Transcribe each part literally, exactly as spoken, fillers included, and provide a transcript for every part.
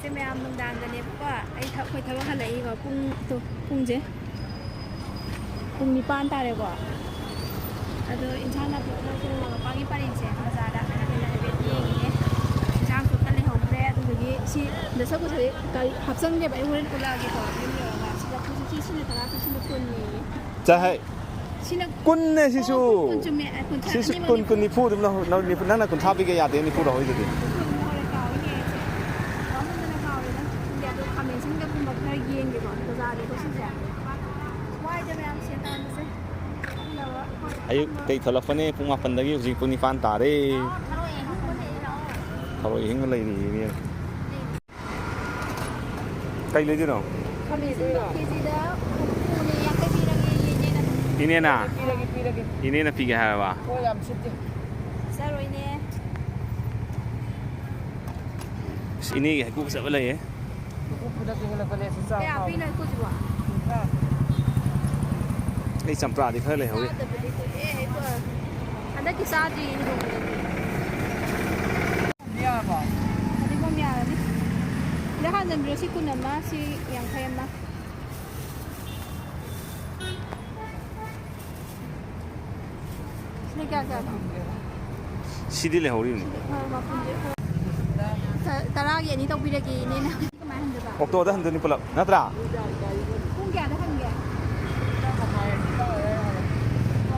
ꯁꯦ ꯃꯌꯥꯝ, ꯅꯨꯡꯗꯥꯡꯗꯅꯦꯕꯀꯣ, ꯑꯩ ꯊ-, ꯑꯩꯈꯣꯏ ꯊꯕꯛ ꯍꯜꯂꯛꯏꯕ ꯄꯨꯡ, ꯇꯨ, ꯄꯨꯡꯁꯦ ꯄꯨꯡ ꯅꯤꯄꯥꯟ ꯇꯥꯔꯦꯀꯣ꯫ ꯑꯗꯣ ꯏꯟꯁꯥꯡ ꯅꯥꯄꯤ ꯈꯔ ꯁꯨꯝ ꯃꯄꯥꯒꯤ ꯄꯔꯦꯡꯁꯦ ꯕꯖꯥꯔꯗ ꯑꯩꯈꯣꯏꯅ ꯍꯥꯏꯐꯦꯠ ꯌꯦꯡꯉꯤꯅꯦ꯫ ꯏꯟꯁꯥꯡꯁꯨ ꯑꯝꯇ ꯂꯩꯍꯧꯗ꯭ꯔꯦ꯫ ꯑꯗꯨꯗꯨꯒꯤ ꯁꯤ ꯗꯁꯀꯨꯁꯗꯤ ꯀꯔꯤ ꯍꯥꯞꯆꯟꯒꯦꯕ, ꯑꯩ ꯍꯣꯔꯦꯟ ꯎꯠꯂꯛꯑꯒꯦꯀꯣ꯫ ꯌꯨꯝ ꯌꯧꯔꯒ ꯁꯤꯗ ꯍꯧꯖꯤꯛꯀꯤ ꯁꯤꯅ ꯇꯔꯥ, ꯁꯤꯅ ꯀꯨꯟꯅꯤ꯫ ꯆꯥꯍꯩ꯫ ꯁꯤꯅ ꯀꯨꯟꯅꯦ ꯁꯤꯁꯨ꯫ ꯑꯣ, ꯀꯨꯟ, ꯀꯨꯟ ꯆꯨꯝꯃꯦ꯫ ꯑ, ꯀꯨꯟꯊ꯭ꯔꯥ, ꯁꯤꯁꯨ ꯑꯅꯤꯃꯛ ꯀꯨꯟ, ꯅꯤꯐꯨ꯫ ꯀꯨꯟ ꯅꯤꯐꯨ ꯑꯗꯨꯝ ꯂꯧ-, ꯂꯧ-, ꯅꯤꯐꯨ, ꯅꯪꯅ ꯀꯨꯟꯊ꯭ꯔꯥ ꯄꯤꯒꯦ ꯌꯥꯗꯦ, ꯅꯤꯐꯨ ꯂꯧꯍꯧꯔꯤꯗꯨꯗꯤ꯫ ꯀꯨꯟ ꯂꯧꯍꯧꯔꯦ, ꯀꯥꯎꯏꯅꯦ ꯑꯩꯁꯦ꯫ ꯀꯥꯎꯃꯟꯗꯅ ꯀꯥꯎꯔꯦꯗ꯫ ꯈꯪꯗꯦ, ꯑꯗꯣ ꯈꯥꯃꯦꯟ ꯑꯁꯤꯟꯕꯒꯨꯝꯕ ꯈꯔ ꯌꯦꯡꯒꯦꯀꯣ, ꯕꯖꯥꯔꯗꯀꯣ ꯁꯤꯁꯦ꯫ ꯋꯥꯏꯗ ꯃꯌꯥꯝ ꯁꯦꯟ ꯇꯥꯟꯕꯁꯦ꯫ ꯑꯌꯨꯛꯇꯩ ꯊꯣꯛꯂꯛꯄꯅꯦ, ꯄꯨꯡ ꯃꯥꯄꯟꯗꯒꯤ ꯍꯧꯖꯤꯛ ꯄꯨꯡ ꯅꯤꯄꯥꯟ ꯇꯥꯔꯦ꯫ ꯊꯔꯣꯏ ꯑꯍꯤꯡꯕ ꯂꯩꯔꯤꯌꯦ, ꯏꯕꯦꯝꯃ꯫ ꯀꯩ ꯂꯩꯗꯣꯏꯅꯣ? ꯈꯥꯃꯦꯟ ꯑꯁꯤꯟꯕ ꯀꯦꯖꯤꯗ ꯍꯨꯝꯐꯨꯅꯦ, ꯌꯥꯡꯈꯩ ꯄꯤꯔꯒꯦ, ꯏꯅꯦꯅ꯫ ꯏꯅꯦꯅ? ꯄꯤꯔꯒꯦ, ꯄꯤꯔꯒꯦ꯫ ꯏꯅꯦꯅ ꯄꯤꯒꯦ ꯍꯥꯏꯔꯕ? ꯍꯣꯏ, ꯌꯥꯝ ꯁꯤꯠꯇꯦ꯫ ꯆꯥꯔꯣꯏꯅꯦ꯫ ꯑꯁ, ꯏꯅꯦꯒꯤ ꯍꯩꯀꯨ ꯐꯖꯕ ꯂꯩꯌꯦ꯫ ꯍꯩꯀꯨ ꯈꯨꯗꯛꯀꯤ ꯍꯦꯛꯂꯛꯄꯅꯦ, ꯁꯤ ꯆꯥ ꯀꯌꯥ ꯍꯥꯎꯕꯅꯦ꯫ ꯄꯤꯅꯣ ꯍꯩꯀꯨꯁꯤꯕꯣ? ꯀꯨꯟꯊ꯭ꯔꯥ꯫ ꯑꯩ ꯆꯝꯄ꯭ꯔꯥꯗꯤ ꯈꯔ ꯂꯩꯍꯧꯔꯤ꯫ ꯆꯥꯗꯕꯗꯤ ꯀꯨꯏꯔꯦ, ꯍꯩꯀꯨ꯫ ꯍꯟꯗꯛꯀꯤ ꯆꯥꯗ꯭ꯔꯤ, ꯂꯨꯍꯣꯡꯕꯗꯗꯤ꯫ ꯌꯥꯔꯕꯣ? ꯐꯗꯤꯒꯣꯝ ꯌꯥꯔꯅꯤ꯫ ꯁꯤꯗ ꯍꯥꯟꯖꯟꯕꯤꯔꯣ, ꯁꯤ ꯀꯨꯟ ꯑꯃ, ꯁꯤ ꯌꯥꯡꯈꯩ ꯑꯃ꯫ ꯁꯤꯅ ꯀꯌꯥ ꯀꯌꯥꯅꯣ? ꯁꯤꯗꯤ ꯂꯩꯍꯧꯔꯤꯕꯅꯤ꯫ ꯁꯤꯗꯤ ꯈꯔ ꯃꯄꯨꯟꯁꯦ ꯈꯔ ꯇ-, ꯇꯔꯥꯒꯤ ꯑꯅꯤ ꯇꯧꯕꯤꯔꯒꯦ, ꯏꯅꯦꯅ꯫ ꯀꯃꯥꯏꯅ ꯍꯟꯗꯣꯏꯕ? ꯑꯣꯛꯇꯣꯗ ꯍꯟꯗꯣꯏꯅꯤ ꯄꯨꯂꯞ, ꯅꯠꯇ꯭ꯔꯥ? ꯄꯨꯡ ꯀꯌꯥꯗ ꯍꯟꯒꯦ?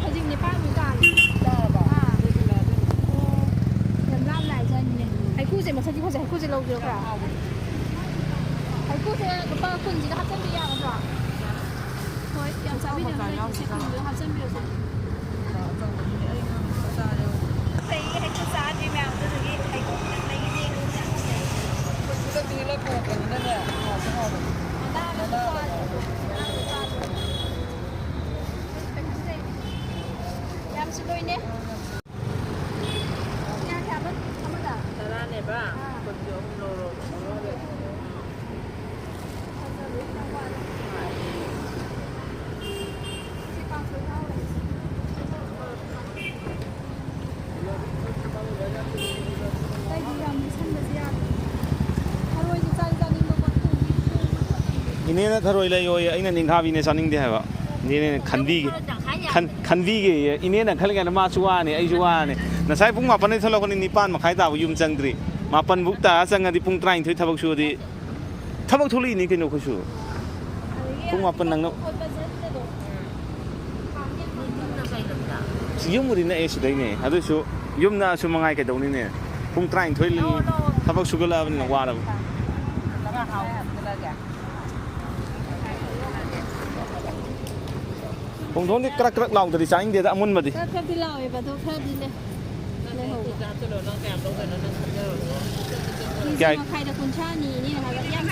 ꯍꯧꯖꯤꯛ ꯅꯤꯄꯥꯟꯃꯨꯛ ꯇꯥꯔꯦ꯫ ꯑꯥ꯫ ꯑꯣ꯫ ꯌꯥꯝ ꯂꯥꯞꯅ ꯂꯥꯛꯏꯖꯥꯠꯅꯤꯅꯦ꯫ ꯍꯩꯀꯨꯁꯦ ꯃꯁꯛꯇꯤ ꯐꯖꯩ꯫ ꯍꯩꯀꯨꯁꯦ ꯂꯧꯒꯦꯔꯣ ꯈꯔ? ꯍꯩꯀꯨꯁꯦ ꯂꯨꯄꯥ ꯀꯨꯟꯁꯤꯗ ꯍꯥꯞꯆꯤꯟꯕ ꯌꯥꯒꯗ꯭ꯔꯣ? ꯍꯣꯏ, ꯌꯥꯝ ꯆꯥꯕꯤꯗꯦ, ꯅꯣꯏ ꯁꯦ ꯀꯨꯟꯗꯣ ꯍꯥꯞꯆꯤꯟꯕꯤꯔꯁꯦ꯫ ꯑꯇꯩ ꯍꯩꯀꯨ ꯆꯥꯗ꯭ꯔꯤ ꯃꯌꯥꯝ, ꯑꯗꯨꯗꯨꯒꯤ ꯍꯩꯀꯨ ꯈꯤꯇꯪ ꯂꯩꯒꯦ ꯌꯦꯡꯉꯨꯁꯦ꯫ ꯈꯨꯗꯛꯇꯒꯤ ꯂꯧꯊꯣꯔꯛꯄꯅꯤꯅꯅꯦ, ꯍꯥꯎꯁꯨ ꯍꯥꯎꯕꯅꯤ꯫ ꯌꯥꯝꯁꯨ ꯂꯣꯏꯅꯦ꯫ ꯀꯌꯥ ꯀꯌꯥ ꯑꯃ-, ꯑꯃꯗ? ꯇꯔꯥꯅꯦꯕ꯫ ꯑꯥ꯫ ꯀꯨꯟꯒꯤ ꯑꯍꯨꯝ ꯂꯧꯔꯣ꯫ ꯑꯇꯩꯗꯤ ꯌꯥꯝ ꯂꯤꯠꯁꯟꯕꯁꯦ ꯌꯥꯗꯦ꯫ ꯊꯔꯣꯏꯁꯦ ꯏꯅꯦꯅ ꯊꯔꯣꯏ ꯂꯩꯌꯣꯌꯦ, ꯑꯩꯅ ꯅꯤꯡꯈꯥꯕꯤꯅꯦ ꯆꯥꯅꯤꯡꯗꯦ ꯍꯥꯏꯕ꯫ ꯏꯅꯦꯅ ꯈꯟꯕꯤꯒꯦ꯫ ꯈꯟ-, ꯈꯟꯕꯤꯒꯦꯌꯦ꯫ ꯏꯅꯦꯅ ꯈꯜꯂꯤꯉꯩꯗ ꯃꯥꯁꯨ ꯋꯥꯅꯤ, ꯑꯩꯁꯨ ꯋꯥꯅꯤ꯫ ꯉꯁꯥꯏ ꯄꯨꯡ ꯃꯥꯄꯟꯗꯩ ꯊꯣꯛꯂꯛꯄꯅꯤ, ꯅꯤꯄꯥꯟ ꯃꯈꯥꯏ ꯇꯥꯕ ꯌꯨꯝ ꯆꯪꯗ꯭ꯔꯤ꯫ ꯃꯥꯄꯟ ꯕꯨꯛ ꯇꯥꯔ ꯆꯪꯉꯗꯤ ꯄꯨꯡ ꯇꯔꯥꯅꯤꯊꯣꯏ ꯊꯕꯛ ꯁꯨꯔꯗꯤ, ꯊꯕꯛ ꯊꯣꯛꯂꯛꯏꯅꯤ ꯀꯩꯅꯣ ꯑꯩꯈꯣꯏꯁꯨ꯫ ꯄꯨꯡ ꯃꯥꯄꯟ ꯅꯪꯅ ꯌꯨꯝꯕꯨꯗꯤ ꯅꯛꯑꯦ ꯁꯤꯗꯩꯅꯦ, ꯑꯗꯨꯏꯁꯨ ꯌꯨꯝ ꯅꯛꯑꯁꯨ ꯃꯉꯥꯏ ꯀꯩꯗꯧꯅꯤꯅꯦ? ꯄꯨꯡ ꯇꯔꯥꯅꯤꯊꯣꯏ ꯊꯕꯛ ꯁꯨꯒꯠꯂꯛꯑꯕꯅꯤꯅ ꯋꯥꯔꯕ꯫ ꯈꯣꯡꯗꯣꯝꯗꯤ ꯀ꯭ꯔꯛ ꯀ꯭ꯔꯛ ꯂꯥꯎꯗ꯭ꯔꯗꯤ ꯆꯥꯅꯤꯡꯗꯦꯗ ꯑꯃꯨꯟꯕꯗꯤ꯫ ꯈꯔ ꯈꯔꯗꯤ ꯂꯥꯎꯋꯦꯕ, ꯑꯗꯣ ꯈꯔꯗꯤ ꯂꯩ꯫ ꯂꯩꯍꯧꯕ꯫ ꯀꯦꯖꯤ ꯀꯌꯥ? ꯃꯈꯥꯏꯗ ꯀꯨꯟꯊ꯭ꯔꯥꯅꯤ ꯏꯅꯦꯅ ꯍꯥꯏꯕ꯫ ꯌꯥꯝ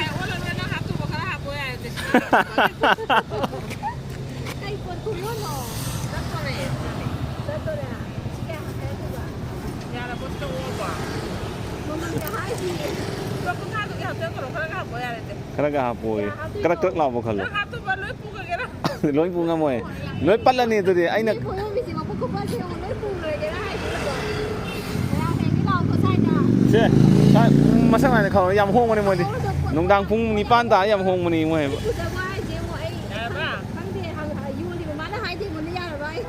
ꯀꯩ ꯄꯣꯠ ꯈꯨꯌꯣꯟꯅꯣ? ꯆꯠꯇꯣꯔꯦ꯫ ꯆꯠꯇꯣꯔꯦ꯫ ꯁꯤ ꯀꯌꯥ ꯍꯥꯞꯀꯦ ꯍꯥꯏꯅꯣꯕ? ꯌꯥꯔꯕꯣ ꯁꯤꯗ ꯑꯣꯜꯂꯣ? ꯃꯃꯜꯒ ꯍꯥꯏꯗꯤꯌꯦ꯫ ꯂꯨꯄꯥ ꯀꯨꯟꯊ꯭ꯔꯥꯗꯨꯒꯤ ꯍꯥꯞꯆꯜꯂꯣ, ꯈꯔꯒ ꯍꯥꯞꯄꯣ ꯌꯥꯔꯦ ꯆꯦ꯫ ꯈꯔꯒ ꯍꯥꯞꯄꯣꯌꯦ꯫ ꯀ꯭ꯔꯛ ꯀ꯭ꯔꯛ ꯂꯥꯎꯕ ꯈꯜꯂꯣ꯫ ꯅꯪ ꯍꯥꯞꯇꯣꯕ ꯂꯣꯏ ꯄꯨꯈ꯭ꯔꯒꯦꯔꯥ? ꯂꯣꯏ ꯄꯨ ꯉꯝꯃꯣꯏ꯫ ꯂꯣꯏ ꯄꯠꯂꯅꯤ ꯑꯗꯨꯗꯤ꯫ ꯑꯩꯅ ꯃꯤ ꯈꯣꯡꯎꯞꯀꯤꯁꯦ ꯃꯄꯨ ꯈꯨꯄꯠꯁꯦ ꯌꯦꯡꯉꯣ, ꯂꯣꯏ ꯄꯨꯈ꯭ꯔꯒꯦꯔꯥ ꯍꯥꯏꯁꯤꯕꯣ? ꯃꯌꯥꯝ ꯍꯦꯛꯇ ꯂꯥꯎꯀꯣ ꯁ꯭ꯋꯥꯏꯗ꯫ ꯁꯦ, ꯁ꯭ꯋꯥꯏ, ꯃꯁꯛ ꯅꯥꯏꯅ ꯈꯪꯉꯣ, ꯌꯥꯝ ꯍꯣꯡꯕꯅꯦ ꯃꯣꯏꯗꯤ꯫ ꯅꯨꯡꯗꯥꯡ ꯄꯨꯡ ꯅꯤꯄꯥꯟ ꯇꯥꯔ ꯌꯥꯝ ꯍꯣꯡꯕꯅꯤ ꯃꯣꯏ ꯍꯥꯏꯕ꯫ ꯐꯖꯕ ꯍꯥꯏꯁꯦ ꯌꯦꯡꯉꯣ, ꯑꯩ ꯌꯥꯔꯕ? ꯈꯪꯗꯦ, ꯍꯪ-, ꯌꯣꯜꯂꯤꯕ ꯃꯥꯅ ꯍꯥꯏꯗꯦ ꯑꯩꯉꯣꯟꯗ, ꯌꯥꯔꯕ ꯑꯩ?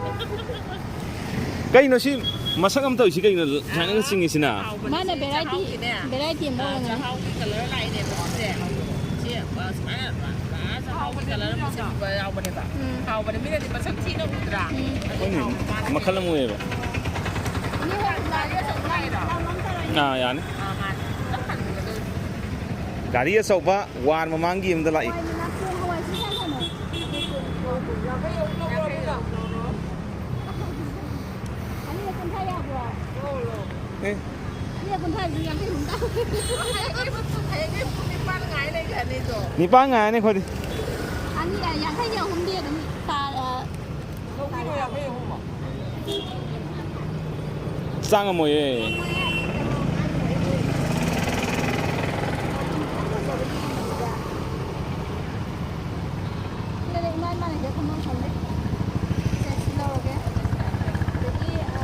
ꯀꯩꯅꯣ ꯁꯤ ꯃꯁꯛ ꯑꯃ ꯇꯧꯔꯤꯁꯤ ꯀꯩꯅꯣ? ꯁꯨꯃꯥꯏꯅꯒ ꯆꯤꯡꯉꯤꯁꯤꯅ? ꯃꯥꯅ variety, variety ꯑꯃ ꯑꯣꯏꯔꯝꯒꯅꯤ꯫ ꯆꯥꯛꯍꯥꯎꯒꯤ colour ꯂꯥꯛꯏꯅꯦꯕ ꯁꯤꯁꯦ꯫ ꯁꯤ, ꯑ, ꯁꯨꯃꯥꯏꯅ ꯄꯨꯔꯥ ꯆꯥꯛꯍꯥꯎꯒꯤ colour ꯑꯃ ꯁꯤꯖꯤꯟꯅꯕ ꯌꯥꯎꯕꯅꯦꯕ꯫ ꯎꯝ꯫ ꯍꯥꯎꯕꯅꯦ, ꯃꯤꯅꯗꯤ ꯃꯁꯛ ꯊꯤꯅ ꯎꯗ꯭ꯔꯥ? ꯎꯝ꯫ ꯍꯣꯏꯅꯦ, ꯃꯈꯜ ꯑꯃ ꯑꯣꯏꯌꯦꯕ꯫ ꯏꯅꯦ ꯍꯣꯏ ꯒꯥꯔꯤ ꯑꯆꯧꯕ ꯂꯥꯛꯏꯔꯣ? ꯑꯥ, ꯌꯥꯅꯤ꯫ ꯑꯥ, ꯃꯥꯅꯦ꯫ ꯆꯞ ꯃꯥꯟꯅꯩ꯫ ꯒꯥꯔꯤ ꯑꯆꯧꯕ ꯋꯥꯔ ꯃꯃꯥꯡꯒꯤ ꯑꯃꯗ ꯂꯥꯛꯏ꯫ ꯍꯋꯥꯏ ꯃꯅꯥ, ꯄꯣꯡ ꯍꯋꯥꯏ ꯁꯤ ꯀꯌꯥ ꯀꯌꯥꯅꯣ? ꯑꯅꯤꯗ ꯀꯨꯟꯊ꯭ꯔꯥ ꯌꯥꯕ꯭ꯔꯣ? ꯑꯦ꯫ ꯑꯅꯤꯗ ꯀꯨꯟꯊ꯭ꯔꯥꯗꯤ ꯌꯥꯡꯈꯩ ꯍꯨꯝ ꯇꯥꯕ꯫ ꯍꯌꯦꯡꯗꯤ ꯄꯨꯡ ꯅꯤꯄꯥꯟ ꯉꯥꯏ ꯂꯩꯈ꯭ꯔꯅꯤꯗꯣ꯫ ꯅꯤꯄꯥꯟ ꯉꯥꯏꯔꯅꯤ ꯑꯩꯈꯣꯏꯗꯤ꯫ ꯑꯅꯤ, ꯑ, ꯌꯥꯡꯈꯩꯒꯤ ꯑꯍꯨꯝꯗꯤ ꯑꯗꯨꯝ ꯇꯥ-, ꯑ, ꯆꯥ ꯉꯝꯃꯣꯏꯌꯦ꯫ ꯁꯤꯗꯅꯦ ꯏꯃꯥ ꯏꯃꯥꯟꯅꯕꯤꯒ ꯐꯝꯐꯝ ꯈꯪꯗꯦ꯫ ꯁꯦ, ꯁꯤ ꯂꯧꯔꯒꯦ꯫ ꯑꯗꯒꯤ, ꯑ,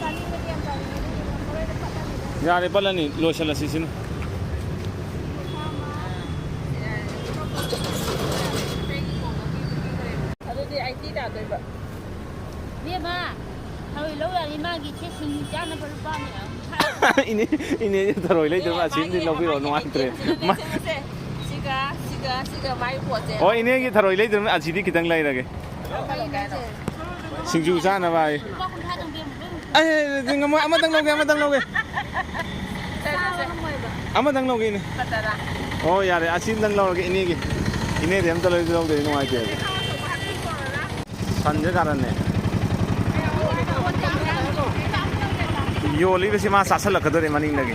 ꯆꯥꯅꯤꯡꯕꯗꯤ ꯌꯥꯝ ꯆꯥꯅꯤꯡꯉꯦ, ꯑꯗꯨꯒꯤ ꯃꯔꯣꯏꯗꯣ ꯄꯠꯂꯅꯤꯗ꯫ ꯌꯥꯔꯦ, ꯄꯠꯂꯅꯤ, ꯂꯣꯏꯁꯤꯜꯂꯁꯤ ꯁꯤꯅ꯫ ꯀꯨꯟꯊ꯭ꯔꯥ ꯑꯃ꯫ ꯏꯃꯥꯒꯤ ꯏꯆꯦꯁꯤꯡ ꯆꯥꯅꯕ ꯂꯨꯄꯥ ꯃꯌꯥꯝ ꯊꯥꯔꯛꯑꯣ꯫ ꯏꯅꯦ, ꯏꯅꯦ ꯊꯔꯣꯏ ꯂꯩꯗꯣꯏꯕ, ꯑꯁꯤꯝꯗꯤ ꯂꯧꯕꯤꯔꯣ, ꯅꯨꯡꯉꯥꯏꯇ꯭ꯔꯦ꯫ ꯁꯤꯒ, ꯁꯤꯒ, ꯁꯤꯒ ꯃꯥꯏ ꯄꯣꯠꯁꯦ꯫ ꯍꯣꯏ, ꯏꯅꯦꯒꯤ ꯊꯔꯣꯏ ꯂꯩꯗꯣꯏꯕ, ꯑꯁꯤꯗꯤ ꯈꯤꯇꯪ ꯂꯩꯔꯒꯦ꯫ ꯁꯤꯡꯖꯨ ꯆꯥꯅꯕ ꯍꯥꯏ꯫ ꯂꯨꯄꯥ ꯀꯨꯟꯊ꯭ꯔꯥꯗꯪ ꯄꯤꯔꯝꯃꯨ꯫ ꯑꯩ, ꯑꯩ, ꯑꯩ, ꯉꯝꯃꯣꯏ, ꯑꯃꯇꯪ ꯂꯧꯒꯦ, ꯑꯃꯇꯪ ꯂꯧꯒꯦ꯫ ꯆꯥꯕ ꯉꯝꯃꯣꯏꯕ꯫ ꯑꯃꯇꯪ ꯂꯧꯒꯦ, ꯏꯅꯦ꯫ ꯐꯖꯔꯥ? ꯑꯣ, ꯌꯥꯔꯦ, ꯑꯁꯤꯝꯇꯪ ꯂꯧꯔꯒꯦ, ꯏꯅꯦꯒꯤ꯫ ꯏꯅꯦꯗꯤ ꯑꯝꯇ ꯂꯧ-, ꯂꯧꯗ꯭ꯔꯗꯤ ꯅꯨꯡꯉꯥꯏꯇꯦ꯫ ꯁꯟꯁꯦ ꯀꯥꯔꯟꯅꯦ꯫ ꯌꯣꯜꯂꯤꯕꯁꯤ ꯃꯥ ꯆꯥꯁꯜꯂꯛꯀꯗꯣꯔꯦ ꯃꯅꯤꯡꯗꯒꯤ꯫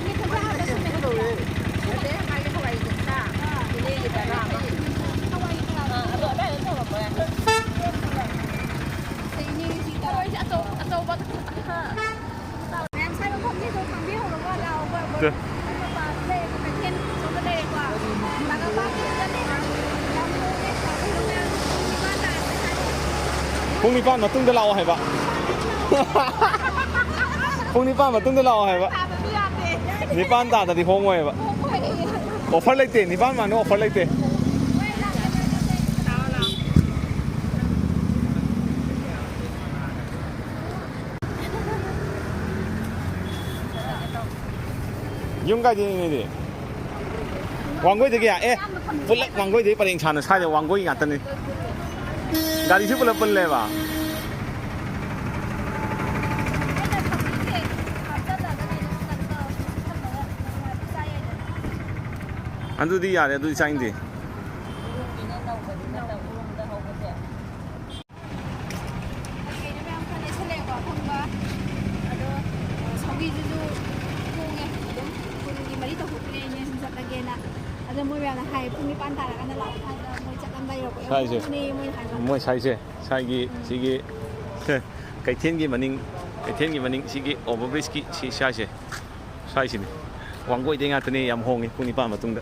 ꯃꯌꯥꯝ ꯁꯥꯏꯕ ꯐꯝꯅꯤꯗꯣ ꯈꯪꯕꯤꯍꯧꯔꯒ ꯂꯥꯛꯑꯣꯕ꯫ ꯇꯨ꯫ ꯄꯨꯡ ꯅꯤꯄꯥꯟ ꯃꯇꯨꯡꯗ ꯂꯥꯛꯑꯣ ꯍꯥꯏꯕ꯫ ꯄꯨꯡ ꯅꯤꯄꯥꯟ ꯃꯇꯨꯡꯗ ꯂꯥꯛꯑꯣ ꯍꯥꯏꯕ꯫ ꯅꯤꯄꯥꯟ ꯇꯥꯗꯗꯤ ꯍꯣꯡꯉꯣꯏꯕ꯫ ꯑꯣꯐꯔ ꯂꯩꯇꯦ, ꯅꯤꯄꯥꯟ ꯃꯥꯡꯗ ꯑꯣꯐꯔ ꯂꯩꯇꯦ꯫ ꯌꯨꯝ ꯀꯥꯏꯗꯩꯅꯣ ꯏꯅꯦꯗꯤ? ꯋꯥꯡꯒꯣꯏꯗꯒꯤ? ꯑꯦ, ꯄꯨꯂꯞ ꯋꯥꯡꯒꯣꯏꯗꯒꯤ ꯄꯔꯦꯡ ꯁꯥꯟꯅ ꯁ꯭ꯋꯥꯏꯗ ꯋꯥꯡꯒꯣꯏ ꯉꯥꯛꯇꯅꯤ꯫ ꯒꯥꯔꯤꯁꯨ ꯄꯨꯂꯞ ꯄꯨꯜꯂꯦꯕ꯫ ꯑꯗꯨꯗꯤ ꯌꯥꯔꯦ, ꯑꯗꯨꯗꯤ ꯆꯥꯅꯤꯡꯗꯦ꯫ ꯀꯩꯅꯣ ꯃꯌꯥꯝ ꯈꯔ ꯂꯩꯁꯜꯂꯛꯑꯦꯀꯣ ꯑꯐꯪꯕ꯫ ꯑꯗꯣ, ꯑ, ꯁꯧꯒ꯭ꯔꯤꯗꯨꯁꯨ ꯍꯣꯡꯉꯦ꯫ ꯑꯗꯨꯝ ꯀꯨꯟꯒꯤ ꯃꯔꯤ ꯇꯧꯊꯣꯛꯄꯤꯔꯦ, ꯏꯅꯦ ꯁꯨꯝ ꯆꯠꯂꯒꯦꯅ꯫ ꯑꯗꯣ ꯃꯣꯏ ꯃꯌꯥꯝꯅ ꯍꯥꯏ, "ꯄꯨꯡ ꯅꯤꯄꯥꯟ ꯇꯥꯔꯀꯥꯟꯗ ꯂꯥꯛꯑꯣ" ꯍꯥꯏꯗ ꯃꯣꯏ ꯆꯠꯂꯝꯗꯥꯏ ꯌꯧꯔꯛꯄ ꯌꯥꯝ ꯁ꯭ꯋꯥꯏꯁꯦ꯫ ꯍꯣꯡꯕꯅꯦ ꯃꯣꯏꯅ ꯍꯥꯏꯕ꯫ ꯃꯣꯏ ꯁ꯭ꯋꯥꯏꯁꯦ, ꯁ꯭ꯋꯥꯏꯒꯤ ꯎꯝ꯫ ꯁꯤꯒꯤ ꯀꯩꯊꯦꯜꯒꯤ ꯃꯅꯤꯡ, ꯀꯩꯊꯦꯜꯒꯤ ꯃꯅꯤꯡ ꯁꯤꯒꯤ over bridgeꯀꯤ ꯁꯤ ꯁ꯭ꯋꯥꯏꯁꯦ, ꯁ꯭ꯋꯥꯏꯁꯤꯅꯤ꯫ ꯋꯥꯡꯒꯣꯏꯗꯩ ꯉꯥꯛꯇꯅꯦ, ꯌꯥꯝ ꯍꯣꯡꯉꯤ ꯄꯨꯡ ꯅꯤꯄꯥꯟ ꯃꯇꯨꯡꯗ꯫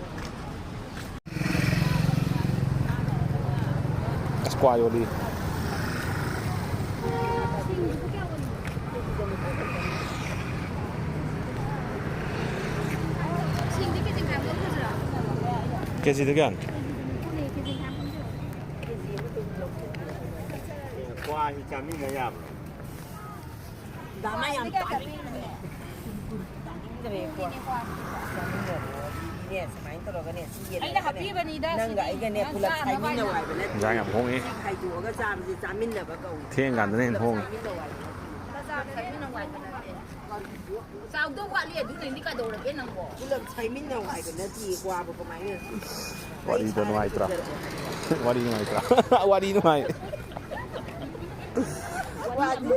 ꯑꯁ, ꯀ꯭ꯋꯥ ꯌꯣꯜꯂꯤ꯫ ꯁꯤꯡꯗꯤ ꯀꯦꯖꯤ ꯀꯌꯥꯃꯨꯛ ꯂꯧꯈ꯭ꯔꯁꯤꯔꯣ? ꯀꯦꯖꯤꯗ ꯀꯌꯥꯅꯣ? ꯀꯦꯖꯤ ꯑꯃ ꯀꯦꯖꯤ ꯂꯧꯈ꯭ꯔꯁꯤꯔꯣ? ꯀ꯭ꯋꯥꯁꯤ ꯆꯥꯃꯤꯟꯅ ꯌꯥꯕ꯭ꯔꯣ? ꯗ꯭ꯔꯃꯥ ꯌꯥꯝ ꯇꯥꯅꯤꯡꯗ꯭ꯔꯦꯀꯣ꯫ ꯆꯥꯃꯤꯟꯅꯔꯣ꯫ ꯁꯤꯅꯦ, ꯁꯨꯃꯥꯏꯅ ꯇꯧꯔꯒꯅꯦ, ꯁꯤ ꯌꯦꯜꯂꯒꯅꯦ, ꯑꯩꯅ ꯍꯥꯞꯄꯤꯕꯅꯤꯗ, ꯅꯪꯒ ꯁꯤꯗꯤ ꯑꯩꯒꯅꯦ ꯄꯨꯂꯞ ꯆꯥꯅꯕ ꯁꯥꯏꯃꯤꯟꯅꯧ ꯍꯥꯏꯕ ꯅꯠꯇꯦ꯫ ꯏꯟꯖꯥꯡ ꯌꯥꯝ ꯍꯣꯡꯉꯤ꯫ ꯁꯤ ꯈꯥꯏꯗꯣꯛꯑꯒ ꯆꯥꯕꯁꯦ ꯆꯥꯃꯤꯟꯅꯕ ꯀꯧꯏ꯫ ꯊꯦꯡ ꯀꯥꯟꯗꯅ ꯍꯦꯟꯅ ꯄꯨꯂꯞ ꯍꯣꯡꯉꯤ꯫ ꯆꯥꯃꯤꯟꯅꯧ ꯍꯥꯏꯕ ꯅꯠꯇꯦ꯫ ꯆꯥꯛ ꯆꯥꯃꯤꯟꯅꯧ ꯍꯥꯏꯕ ꯅꯠꯇꯦ꯫ ꯆꯥꯎꯗꯧ ꯋꯥꯠꯂꯤ, ꯑꯗꯨꯅꯅꯤ ꯀꯩꯗꯧꯔꯒꯦ ꯅꯪꯕꯣ? ꯄꯨꯂꯞ ꯁꯥꯏꯃꯤꯟꯅꯧ ꯍꯥꯏꯕ ꯅꯠꯇꯦ, ꯀ꯭ꯋꯥꯕꯨ ꯀꯃꯥꯏꯅ? ꯋꯥꯔꯤꯗꯣ ꯅꯨꯡꯉꯥꯏꯇ꯭ꯔꯥ? ꯋꯥꯔꯤ ꯅꯨꯡꯉꯥꯏꯇ꯭ꯔꯥ? ꯋꯥꯔꯤ ꯅꯨꯡꯉꯥꯏ꯫ ꯀ꯭ꯋꯥꯗꯤ,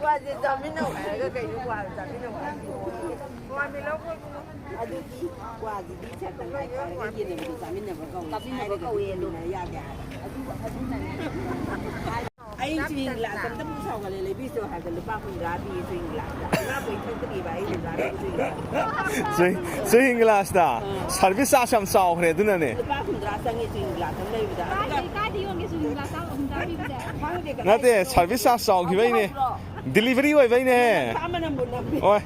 ꯀ꯭ꯋꯥꯁꯦ ꯆꯥꯃꯤꯟꯅꯧ ꯍꯥꯏꯔꯒ ꯀꯩꯅꯣ ꯀ꯭ꯋꯥ ꯆꯥꯃꯤꯟꯅꯧ ꯍꯥꯏꯔꯤꯁꯤꯕꯣ? ꯑꯗꯨꯗꯤ ꯀ꯭ꯋꯥꯁꯤꯗꯤ ꯁꯛ ꯇꯪꯈꯥꯏ ꯈꯥꯏꯔꯒ ꯌꯦꯟꯅꯕꯗꯣ ꯆꯥꯃꯤꯟꯅꯕ ꯀꯧꯏ꯫ ꯆꯥꯃꯤꯟꯅꯕ ꯍꯥꯏꯔꯒ ꯀꯧꯏ ꯑꯗꯣ꯫ ꯆꯥꯃꯤꯟꯅ ꯌꯥꯗꯦ ꯍꯥꯏꯕ꯫ ꯑꯗꯨ, ꯑꯗꯨꯅꯅꯦ꯫ ꯑꯩ ꯆꯨꯍꯤꯡ ꯒ꯭ꯂꯥꯁ ꯑꯝꯇꯕꯨ ꯁꯥꯎꯒꯠꯂꯦ, ꯂꯩꯕꯤꯁꯣ ꯍꯥꯏꯕꯗ ꯂꯨꯄꯥ ꯍꯨꯝꯗ꯭ꯔꯥ ꯄꯤꯌꯦ ꯆꯨꯍꯤꯡ ꯒ꯭ꯂꯥꯁꯇ꯫ ꯉꯥ ꯀꯣꯏ ꯊꯛꯇ꯭ꯔꯤꯕ ꯑꯩ ꯍꯨꯝꯗ꯭ꯔꯥ ꯄꯤꯕ ꯆꯨꯍꯤꯡ ꯒ꯭ꯂꯥꯁ꯫ ꯆꯨꯍꯤꯡ, ꯆꯨꯍꯤꯡ ꯒ꯭ꯂꯥꯁꯇ? ꯑꯥ꯫ ꯁꯥꯔꯚꯤꯁ ꯆꯥꯔꯖ ꯌꯥꯝ ꯆꯥꯎꯈ꯭ꯔꯦ ꯑꯗꯨꯅꯅꯦ꯫ ꯂꯨꯄꯥ ꯍꯨꯝꯗ꯭ꯔꯥ ꯆꯪꯉꯦ ꯆꯨꯍꯤꯡ ꯒ꯭ꯂꯥꯁ ꯑꯃ ꯂꯩꯕꯗ꯫ ꯑꯗꯨꯒ ꯀꯥꯏꯗ, ꯀꯥꯏꯗ ꯌꯣꯟꯒꯦ ꯆꯨꯍꯤꯡ ꯒ꯭ꯂꯥꯁ ꯍꯨꯝꯗ꯭ꯔꯥ ꯄꯤꯕꯁꯦ? ꯈꯪꯗꯦ ꯀꯗꯥꯏꯗ ꯅꯠꯇꯦ, ꯌꯣꯟꯒꯦ꯫ ꯁꯥꯔꯚꯤꯁ ꯆꯥꯔꯖ ꯆꯥꯎꯈꯤꯕꯩꯅꯦ꯫ ꯍꯧꯕ꯭ꯔꯣ? ꯗꯤꯂꯤꯚꯔꯤ ꯑꯣꯏꯕꯩꯅꯦ꯫ ꯅꯨꯄꯥ ꯑꯃꯅ ꯃꯨꯟꯅꯕꯤ꯫ ꯍꯣꯏ,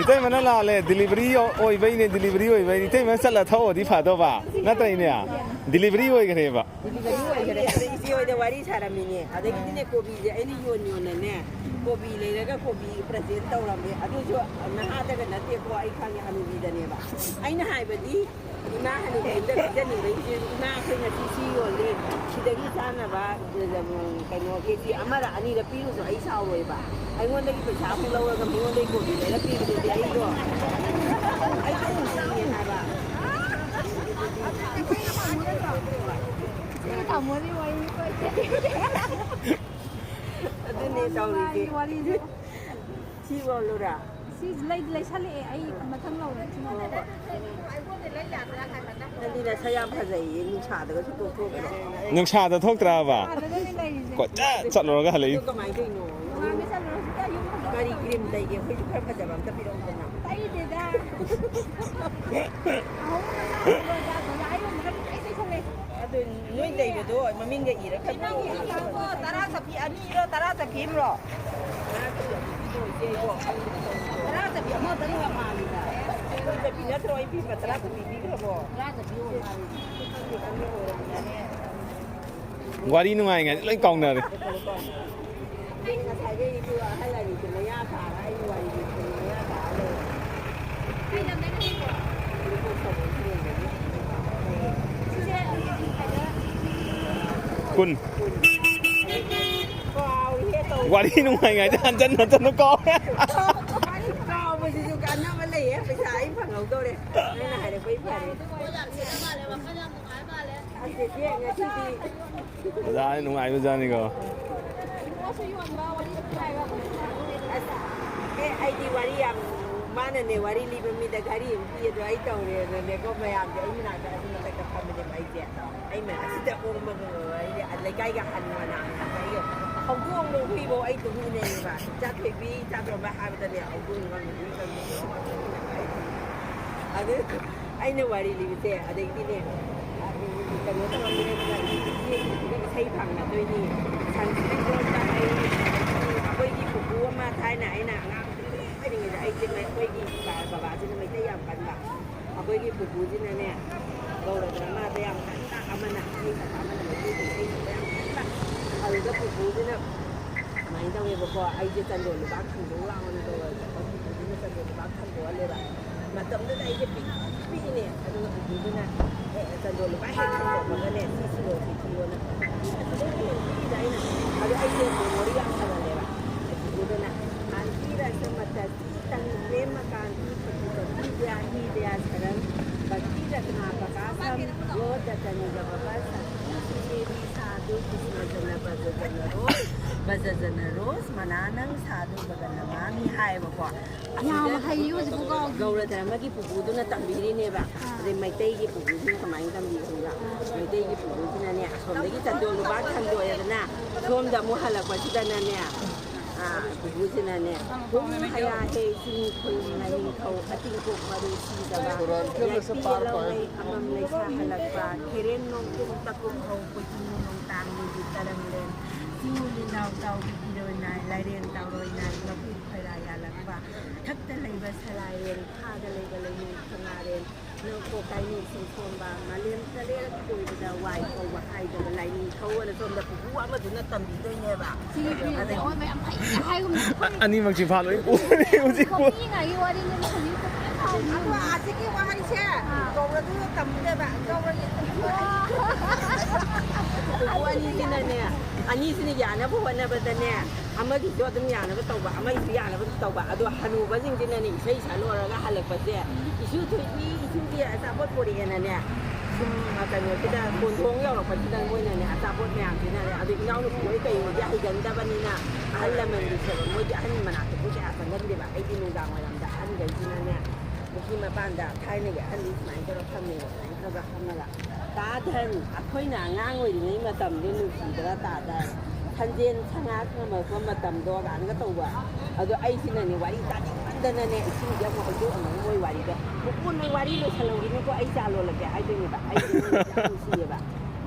ꯏꯇꯩꯃꯅ ꯂꯥꯜꯂꯦ꯫ Delivery ꯑꯣꯏꯕꯩꯅꯦ, delivery ꯑꯣꯏꯕꯩꯅꯦ꯫ ꯏꯇꯩꯃꯅ ꯆꯠꯂ ꯊꯛꯑꯣꯗꯤ ꯐꯗꯧꯕ꯫ ꯅꯠꯇ꯭ꯔꯩꯅꯦ? ꯗꯤꯂꯤꯚꯔꯤ ꯑꯣꯏꯈ꯭ꯔꯦꯕ꯫ ꯗꯤꯂꯤꯚꯔꯤ ꯑꯣꯏꯈ꯭ꯔꯦ꯫ ꯑꯗꯩ ꯏꯆꯦ ꯍꯣꯏꯗ ꯋꯥꯔꯤ ꯁꯥꯔꯝꯃꯤꯅꯦ꯫ ꯑꯗꯒꯤꯗꯤꯅꯦ, ꯀꯣꯕꯤꯁꯦ ꯑꯩꯅ ꯌꯣꯟ ꯌꯣꯟꯅꯅꯦ, ꯀꯣꯕꯤ ꯂꯩꯔꯒ ꯀꯣꯕꯤ ꯄ꯭ꯔꯖꯦꯟ ꯇꯧꯔꯝꯃꯦ꯫ ꯑꯗꯨꯁꯨ ꯅꯍꯥꯗꯒ ꯅꯠꯇꯦꯀꯣ, ꯑꯩ ꯈꯪꯉꯦ, ꯍꯅꯨꯕꯤꯗꯅꯦꯕ꯫ ꯑꯩꯅ ꯍꯥꯏꯕꯗꯤ, ꯏꯃꯥ ꯍꯅꯨꯕꯤꯗ ꯄꯤꯖꯅꯤꯡꯕꯒꯤ, ꯏꯃꯥ ꯑꯩꯈꯣꯏ ꯉꯁꯤ ꯁꯤ ꯌꯣꯜꯂꯤ, ꯁꯤꯗꯒꯤ ꯆꯥꯅꯕ, ꯀꯩꯅꯣ, ꯀꯦ ꯖꯤ ꯑꯃꯔ ꯑꯅꯤꯔ ꯄꯤꯔꯨꯁꯨ ꯑꯩ ꯁꯥꯎꯔꯣꯏꯕ꯫ ꯑꯩꯉꯣꯟꯗꯒꯤ ꯄꯩꯁꯥ ꯑꯃꯨꯛ ꯂꯧꯔꯒ ꯃꯤꯉꯣꯟꯗꯒꯤ ꯀꯣꯕꯤ ꯂꯩꯔ ꯄꯤꯕꯗꯨꯗꯤ ꯑꯩꯗꯣ, ꯑꯩꯗꯣ ꯅꯨꯡꯁꯤꯌꯦ ꯍꯥꯏꯕ꯫ ꯏꯆꯦ ꯇꯥꯃꯣꯗꯤ ꯋꯥꯔꯤ ꯂꯣꯏꯔꯦ꯫ ꯑꯗꯨꯅꯦ ꯇꯧꯔꯤꯁꯦ꯫ ꯋꯥꯔꯤꯁꯦ꯫ ꯁꯤ ꯌꯣꯜꯂꯨꯔꯥ? ꯁꯤ ꯂꯩꯗꯤ ꯂꯩꯁꯜꯂꯛꯑꯦ, ꯑꯩ ꯃꯊꯪ ꯂꯧꯔꯦ꯫ ꯅꯪꯗꯤ ꯅꯁꯛ ꯌꯥꯝ ꯐꯖꯩꯌꯦ, ꯅꯨꯡꯁꯥꯗꯒꯁꯨ ꯇꯣꯛꯊꯣꯛꯇ꯭ꯔꯣ? ꯅꯨꯡꯁꯥꯗ ꯊꯣꯛꯇ꯭ꯔꯕ? ꯅꯨꯡꯁꯥꯗꯒꯅꯦ ꯂꯩꯔꯤꯁꯦ꯫ ꯀꯣꯏꯆꯠ ꯆꯠꯂꯨꯔꯒ ꯍꯜꯂꯛꯏ꯫ ꯑꯗꯨ ꯀꯃꯥꯏꯅ ꯇꯧꯔꯤꯅꯣ? ꯃꯃꯥꯡꯗ ꯆꯠꯂꯨꯔꯁꯨ ꯀꯌꯥ ꯌꯨꯝ ꯐꯖꯕ ꯀꯔꯤ ꯀ꯭ꯔꯤꯝ ꯇꯩꯒꯦ? ꯑꯩꯈꯣꯏꯁꯨ ꯈꯔ ꯐꯖꯕ ꯑꯝꯇ ꯄꯤꯔꯛꯎꯗꯅ꯫ ꯇꯩꯗꯦꯗ꯫ ꯑꯍꯨꯝ ꯃꯆꯥ ꯂꯣꯏꯗ ꯕꯖꯥꯔ ꯌꯣꯟꯕꯗ ꯂꯣꯏ ꯇꯩꯁꯜꯂꯦ꯫ ꯑꯗꯨ ꯅꯣꯏ ꯂꯩꯕꯗꯣ ꯃꯃꯤꯡꯒ ꯏꯔ ꯈꯔ ꯄꯤꯔꯛꯑꯣ꯫ ꯇꯔꯥ ꯆꯠꯄꯤ ꯑꯅꯤꯔꯣ, ꯇꯔꯥ ꯆꯠꯄꯤ ꯑꯃꯔꯣ? ꯇꯔꯥ ꯆꯠꯄꯤ ꯑꯃꯗꯪ ꯌꯥꯝ ꯃꯥꯜꯂꯤꯗ꯫ ꯇꯔꯥ ꯆꯠꯄꯤ ꯅꯠꯇ꯭ꯔꯣ ꯑꯩ ꯄꯤꯕ? ꯇꯔꯥ ꯆꯠꯄꯤ ꯄꯤꯈ꯭ꯔꯕꯣ? ꯇꯔꯥ ꯆꯠꯄꯤ ꯑꯣꯏ ꯃꯥꯜꯂꯤ꯫ ꯋꯥꯔꯤ ꯅꯨꯡꯉꯥꯏꯉꯩꯗ ꯂꯣꯏ ꯀꯥꯎꯅꯔꯦ꯫ ꯉꯁꯥꯏꯗꯩꯁꯨ ꯑꯍꯜ ꯑꯅꯤꯁꯦ ꯃꯌꯥ ꯀꯥꯔ ꯑꯩꯒꯤ ꯋꯥꯔꯤꯁꯦ ꯃꯌꯥ ꯀꯥꯔ ꯂꯩꯔꯦ꯫ ꯀꯩ ꯂꯝꯗꯩꯅꯣ ꯁꯤꯕꯣ? ꯎꯔꯤꯄꯣꯛ ꯁꯣꯝꯗꯒꯤ꯫ ꯁꯤꯁꯦ ꯀꯨꯟ꯫ ꯀꯥꯎꯔꯤꯍꯦ ꯇꯧ-, ꯋꯥꯔꯤ ꯅꯨꯡꯉꯥꯏꯉꯩꯗ ꯍꯟꯖꯟ ꯍꯟꯖꯟꯅ ꯀꯥꯎꯔꯦ꯫ ꯀꯥꯎꯕꯁꯤꯁꯨ ꯀꯥꯟꯅꯕ ꯂꯩꯌꯦ꯫ ꯄꯩꯁꯥ ꯑꯩ ꯐꯪꯍꯧꯗꯧꯔꯦ꯫ ꯅꯪꯅ ꯍꯥꯏꯔꯛꯄꯩ ꯐꯔꯦ꯫ ꯑꯁ, ꯆꯦꯆꯦ, ꯉꯁꯤꯗꯤ ꯑꯣꯖꯥ ꯅꯨꯡꯉꯥꯏꯕꯖꯥꯠꯅꯤꯀꯣ꯫ ꯑꯁ, ꯑꯦ, ꯑꯩꯗꯤ ꯋꯥꯔꯤ ꯌꯥꯝ, ꯃꯥꯅꯅꯦ ꯋꯥꯔꯤ ꯂꯤꯕ ꯃꯤꯗ ꯘꯔꯤ ꯑꯃ ꯄꯤ ꯑꯗꯣ ꯑꯩ ꯇꯧꯔꯦꯅꯅꯦꯀꯣ, ꯃꯌꯥꯝꯁꯦ ꯑꯩ ꯃꯅꯥꯛꯇ ꯑꯗꯨ ꯃꯊꯛꯇ ꯐꯝꯕꯅꯦꯕ ꯑꯩꯁꯦ꯫ ꯑꯩ ꯃꯌꯥꯝꯁꯤꯗ ꯑꯣꯡꯕꯒ ꯑꯩꯗꯤ ꯂꯩꯀꯥꯏꯒ ꯍꯟ ꯃꯅꯥ ꯑꯩꯒ ꯍꯧꯗꯣꯡꯗꯣ ꯍꯨꯏꯐꯧ ꯑꯩ ꯇꯨꯃꯤꯟꯅꯩꯌꯦꯕ꯫ ꯏꯆꯥ ꯊꯣꯏꯕꯤ, ꯏꯆꯥ ꯇꯣꯝꯕ ꯍꯥꯏꯕꯗꯅꯦ ꯍꯧꯗꯣꯡ ꯉꯝꯃꯤ ꯍꯨꯏ ꯉꯝꯃꯤ꯫ ꯑꯗꯨ ꯑꯩꯅ ꯋꯥꯔꯤ ꯂꯤꯕꯁꯦ, ꯑꯗꯩꯗꯤꯅꯦ, ꯀꯩꯅꯣ ꯇꯧꯔꯝꯃꯦ, ꯑꯗꯨꯒ ꯏꯆꯦꯒꯤꯗꯨꯒ ꯏꯁꯩ ꯐꯪꯅꯗꯣꯏꯅꯤ, ꯁꯟꯁꯀ꯭ꯔꯤꯠ ꯂꯣꯟꯕ ꯍꯩ, ꯑꯩꯈꯣꯏꯒꯤ ꯄꯨꯄꯨ ꯑꯃ ꯊꯥꯏꯅ ꯑꯩꯅ ꯑꯉꯥꯡ ꯑꯣꯏꯔꯤꯉꯩꯗ ꯑꯩꯁꯦ ꯃꯩ-, ꯑꯩꯈꯣꯏꯒꯤ ꯕꯕꯥꯁꯤꯅ ꯃꯩꯇꯩ ꯌꯥꯝ ꯀꯟꯕ, ꯑꯩꯈꯣꯏꯒꯤ ꯄꯨꯄꯨꯁꯤꯅꯅꯦ, ꯒꯧꯔ ꯙꯔꯃꯗ ꯌꯥꯝ ꯀꯟꯕ ꯑꯃꯅ, ꯏꯁꯩ ꯁꯛꯄ ꯑꯃꯅ, ꯃꯩꯇꯩꯒꯤ ꯏꯁꯩ ꯁꯛꯄ ꯌꯥꯝ ꯀꯟꯕ, ꯑꯗꯨꯗ ꯄꯨꯄꯨꯁꯤꯅ ꯁꯨꯃꯥꯏꯅ ꯇꯧꯋꯦꯕꯀꯣ, ꯑꯩꯁꯦ ꯆꯟꯗꯣꯟ ꯂꯨꯄꯥ ꯈꯟꯗꯣꯛ ꯂꯥꯛꯑꯣꯅ ꯀꯧꯔꯒ ꯑꯩꯈꯣꯏ ꯄꯨꯄꯨꯁꯤꯅ ꯆꯟꯗꯣꯟ ꯂꯨꯄꯥ ꯈꯟꯗꯣꯛꯍꯜꯂꯦꯕ꯫ ꯃꯇꯝꯗꯨꯗ ꯑꯩꯁꯦ ꯄꯤꯛ-, ꯄꯤꯛꯏꯅꯦ꯫ ꯑꯗꯨꯒ ꯄꯨꯄꯨꯗꯨꯅ, "ꯑꯦ, ꯑꯦ, ꯆꯟꯗꯣꯟ ꯂꯨꯄꯥ ꯍꯦꯛ ꯈꯟꯗꯣꯛꯄꯒꯅꯦ, ꯁꯤ ꯁꯤꯔꯣ, ꯁꯤ ꯊꯤꯌꯣꯅ ꯈꯟꯕ꯫ ꯑꯗꯨꯗꯩ ꯍꯦꯟꯅ ꯄꯤꯛꯏꯗ ꯑꯩꯅ꯫ ꯑꯗꯣ ꯑꯩꯁꯦ memory ꯌꯥꯝ ꯐꯒꯜꯂꯦꯕ꯫ ꯄꯨꯄꯨꯗꯨꯅ, "आंटी रसमतसी तन प्रेम कांति पति पति ब्याही दया शरण भक्ति रत्ना प्रकाशम यो दतन गबबस देवी साधु कृष्ण जन भज जन रोष भज जन रोष मनानंग साधु बगन नमामि" ꯍꯥꯏꯌꯦꯕꯀꯣ꯫ ꯌꯥꯝ ꯍꯩꯌꯦ ꯍꯧꯖꯤꯛꯄꯨ ꯀꯥꯎꯗꯦ꯫ ꯒꯧꯔ ꯙꯔꯃꯒꯤ ꯄꯨꯄꯨꯗꯨꯅ ꯇꯝꯕꯤꯔꯤꯅꯦꯕ꯫ ꯑꯥ꯫ ꯑꯗꯩ ꯃꯩꯇꯩꯒꯤ ꯄꯨꯄꯨꯁꯤꯅ ꯀꯃꯥꯏꯅ ꯇꯝꯕꯤꯕ ꯈꯪꯕ꯭ꯔꯥ? ꯑꯥ꯫ ꯃꯩꯇꯩꯒꯤ ꯄꯨꯄꯨꯁꯤꯅꯅꯦ, ꯑꯁꯣꯝꯗꯒꯤ ꯆꯟꯗꯣꯟ ꯂꯨꯄꯥ ꯈꯟꯗꯣꯛꯑꯦꯗꯅ, ꯁꯣꯝꯗ ꯑꯃꯨꯛ ꯍꯜꯂꯛꯄꯁꯤꯗꯅꯅꯦ, ꯑꯥ, ꯄꯨꯄꯨꯁꯤꯅꯅꯦ, "ꯍꯨꯝ ꯍꯌꯥ ꯍꯦ ꯆꯤꯡ ꯈꯨꯜ ꯂꯥꯏꯅꯤꯡꯊꯧ ꯑꯇꯤꯡꯀꯣꯛ ꯃꯔꯨ ꯁꯤꯗꯕ, ꯌꯥꯏꯄꯤ ꯌꯦꯜꯍꯧ ꯂꯩ ꯑꯃꯝ ꯂꯩꯁꯥ ꯍꯜꯂꯛꯄ, ꯈꯦꯔꯦꯟ ꯅꯣꯡꯀꯨꯝ ꯇꯀꯨꯝ ꯍꯧ ꯀꯣꯏꯆꯨ ꯅꯣꯡꯇꯥꯡ ꯃꯤꯒꯤ ꯇꯔꯝꯂꯦꯟ, ꯆꯤꯡ ꯂꯤꯟꯗꯥꯎ ꯇꯥꯎꯕꯤ ꯏꯔꯣꯏ ꯅꯥꯏ, ꯂꯥꯏꯔꯦꯟ ꯇꯥꯎꯔꯣꯏ ꯅꯥꯏ, ꯃꯄꯨ ꯈꯣꯏꯔꯥ ꯌꯥꯜꯂꯛꯄ, ꯊꯛꯇ ꯂꯩꯕ ꯁꯂꯥꯏꯔꯦꯟ, ꯐꯥꯗ ꯂꯩꯕ ꯂꯩꯅꯨꯡ ꯁꯉꯥꯔꯦꯟ, ꯀꯣꯛ ꯀꯥꯏꯅꯩ ꯁꯤꯡ ꯁꯣꯟꯕ, ꯃꯥꯂꯦꯝ ꯆꯂꯦꯜꯒꯤ ꯀꯣꯏꯕꯗ ꯋꯥꯏ ꯊꯧꯕ ꯍꯥꯏꯗꯕ ꯂꯥꯏꯅꯤꯡꯊꯧ ꯑꯅ ꯁꯣꯝꯗ ꯄꯨꯄꯨ ꯑꯃꯗꯨꯅ ꯇꯝꯕꯤꯗꯣꯏꯅꯦꯕ꯫ ꯁꯤꯒꯤ ꯕꯤꯜꯁꯦ ꯑꯣꯟꯕ ꯌꯥꯝ ꯐꯩ ꯍꯥꯏꯒꯨꯝꯅ꯫ ꯑꯅꯤꯃꯛ ꯆꯤꯐꯥ ꯂꯣꯏ ꯄꯨꯔꯅꯤ ꯍꯧꯖꯤꯛ꯫ ꯄꯤꯉꯥꯏꯒꯤ ꯋꯥꯔꯤꯅꯤ ꯍꯧꯖꯤꯛ꯫ ꯑꯗꯣ ꯑꯁꯤꯒꯤ ꯋꯥꯍꯩꯁꯦ ꯀꯧꯔꯁꯨ ꯇꯝꯗꯦꯕ, ꯀꯧꯔꯁꯨ ꯄꯨꯄꯨ ꯑꯅꯤꯁꯤꯅꯅꯦ, ꯑꯅꯤꯁꯤꯅ ꯌꯥꯅꯕ ꯍꯣꯠꯅꯕꯗꯅꯦ, ꯑꯃꯒꯤꯁꯨ ꯑꯗꯨꯝ ꯌꯥꯅꯕ ꯇꯧꯕ, ꯑꯃꯒꯤꯁꯨ ꯌꯥꯅꯕ ꯑꯗꯨꯝ ꯇꯧꯕ꯫ ꯑꯗꯣ ꯍꯅꯨꯕꯁꯤꯡꯁꯤꯅꯅꯦ, ꯏꯁꯩ ꯁꯛ ꯂꯣꯏꯔꯒ ꯍꯜꯂꯛꯄꯁꯦ, "ꯏꯁꯨ ꯊꯣꯏꯕꯤ, ꯏꯁꯨꯒꯤ ꯑꯆꯥꯄꯣꯠ ꯄꯨꯔꯛꯑꯦꯅꯅꯦ", ꯁꯨꯝ ꯀꯩꯅꯣꯁꯤꯗ, ꯀꯣꯟꯊꯣꯡ ꯌꯧꯔꯛꯄꯁꯤꯗ ꯃꯣꯏꯅꯅꯦ, ꯑꯆꯥꯄꯣꯠ ꯃꯌꯥꯝꯁꯤꯅꯅꯦ, ꯑꯗꯨ ꯏꯅꯥꯎꯅꯨꯄꯤ ꯍꯣꯏ ꯀꯩ ꯍꯣꯏꯗꯤ ꯍꯩꯒꯟꯗꯕꯅꯤꯅ, ꯑꯍꯜ ꯂꯃꯟꯒꯤ ꯁꯦꯕ, ꯃꯣꯏꯗꯤ ꯑꯍꯟ ꯃꯅꯥꯛꯇ ꯄꯣꯠ ꯀꯌꯥ ꯆꯪꯒꯟꯗꯦꯕ꯫ ꯑꯩꯗꯤ ꯅꯨꯡꯗꯥꯡ ꯋꯥꯏꯔꯝꯗ ꯑꯍꯟꯈꯩꯁꯤꯅꯅꯦ, ꯄꯨꯈ꯭ꯔꯤ ꯃꯄꯥꯟꯗ ꯊꯥꯏꯅꯒꯤ ꯑꯍꯟꯗꯤ ꯁꯨꯃꯥꯏꯅ ꯇꯧꯔ ꯐꯝꯃꯦꯕ, ꯁꯨꯃꯥꯏꯅ ꯇꯧꯔꯒ ꯐꯝꯃꯒ, "ꯇꯥ ꯙꯔꯝ, ꯑꯩꯈꯣꯏꯅ ꯑꯉꯥꯡ ꯑꯣꯏꯔꯤꯉꯩ ꯃꯇꯝꯗꯣ ꯅꯨꯡꯁꯤꯗ꯭ꯔꯥ ꯇꯥ ꯙꯔꯝ? ꯁꯟꯖꯦꯟ ꯁꯉꯥ ꯁꯪꯉꯝꯃꯛꯄ ꯃꯇꯝꯗꯣ" ꯀꯥꯏꯅꯒ ꯇꯧꯕ꯫ ꯑꯗꯣ ꯑꯩꯁꯤꯅꯅꯦ, ꯋꯥꯔꯤ ꯇꯥꯅꯤꯡꯃꯟꯗꯅꯅꯦ, ꯏꯁꯤꯡꯁꯦ ꯑꯃꯨꯛ ꯍꯩꯗꯣꯛꯑꯝꯃꯒ ꯃꯣꯏ ꯋꯥꯔꯤꯗꯣ, "ꯄꯨꯄꯨ, ꯅꯣꯏ ꯋꯥꯔꯤ ꯂꯣꯏꯁꯜꯂꯝꯈꯤꯅꯨꯀꯣ, ꯑꯩ ꯆꯥ ꯂꯣꯜꯂꯒꯦ" ꯍꯥꯏꯗꯣꯏꯅꯦꯕ꯫ ꯑꯩꯁꯦ ꯃꯣꯏꯁꯦ ꯌꯥꯝ ꯅꯨꯡꯁꯤꯌꯦꯕ꯫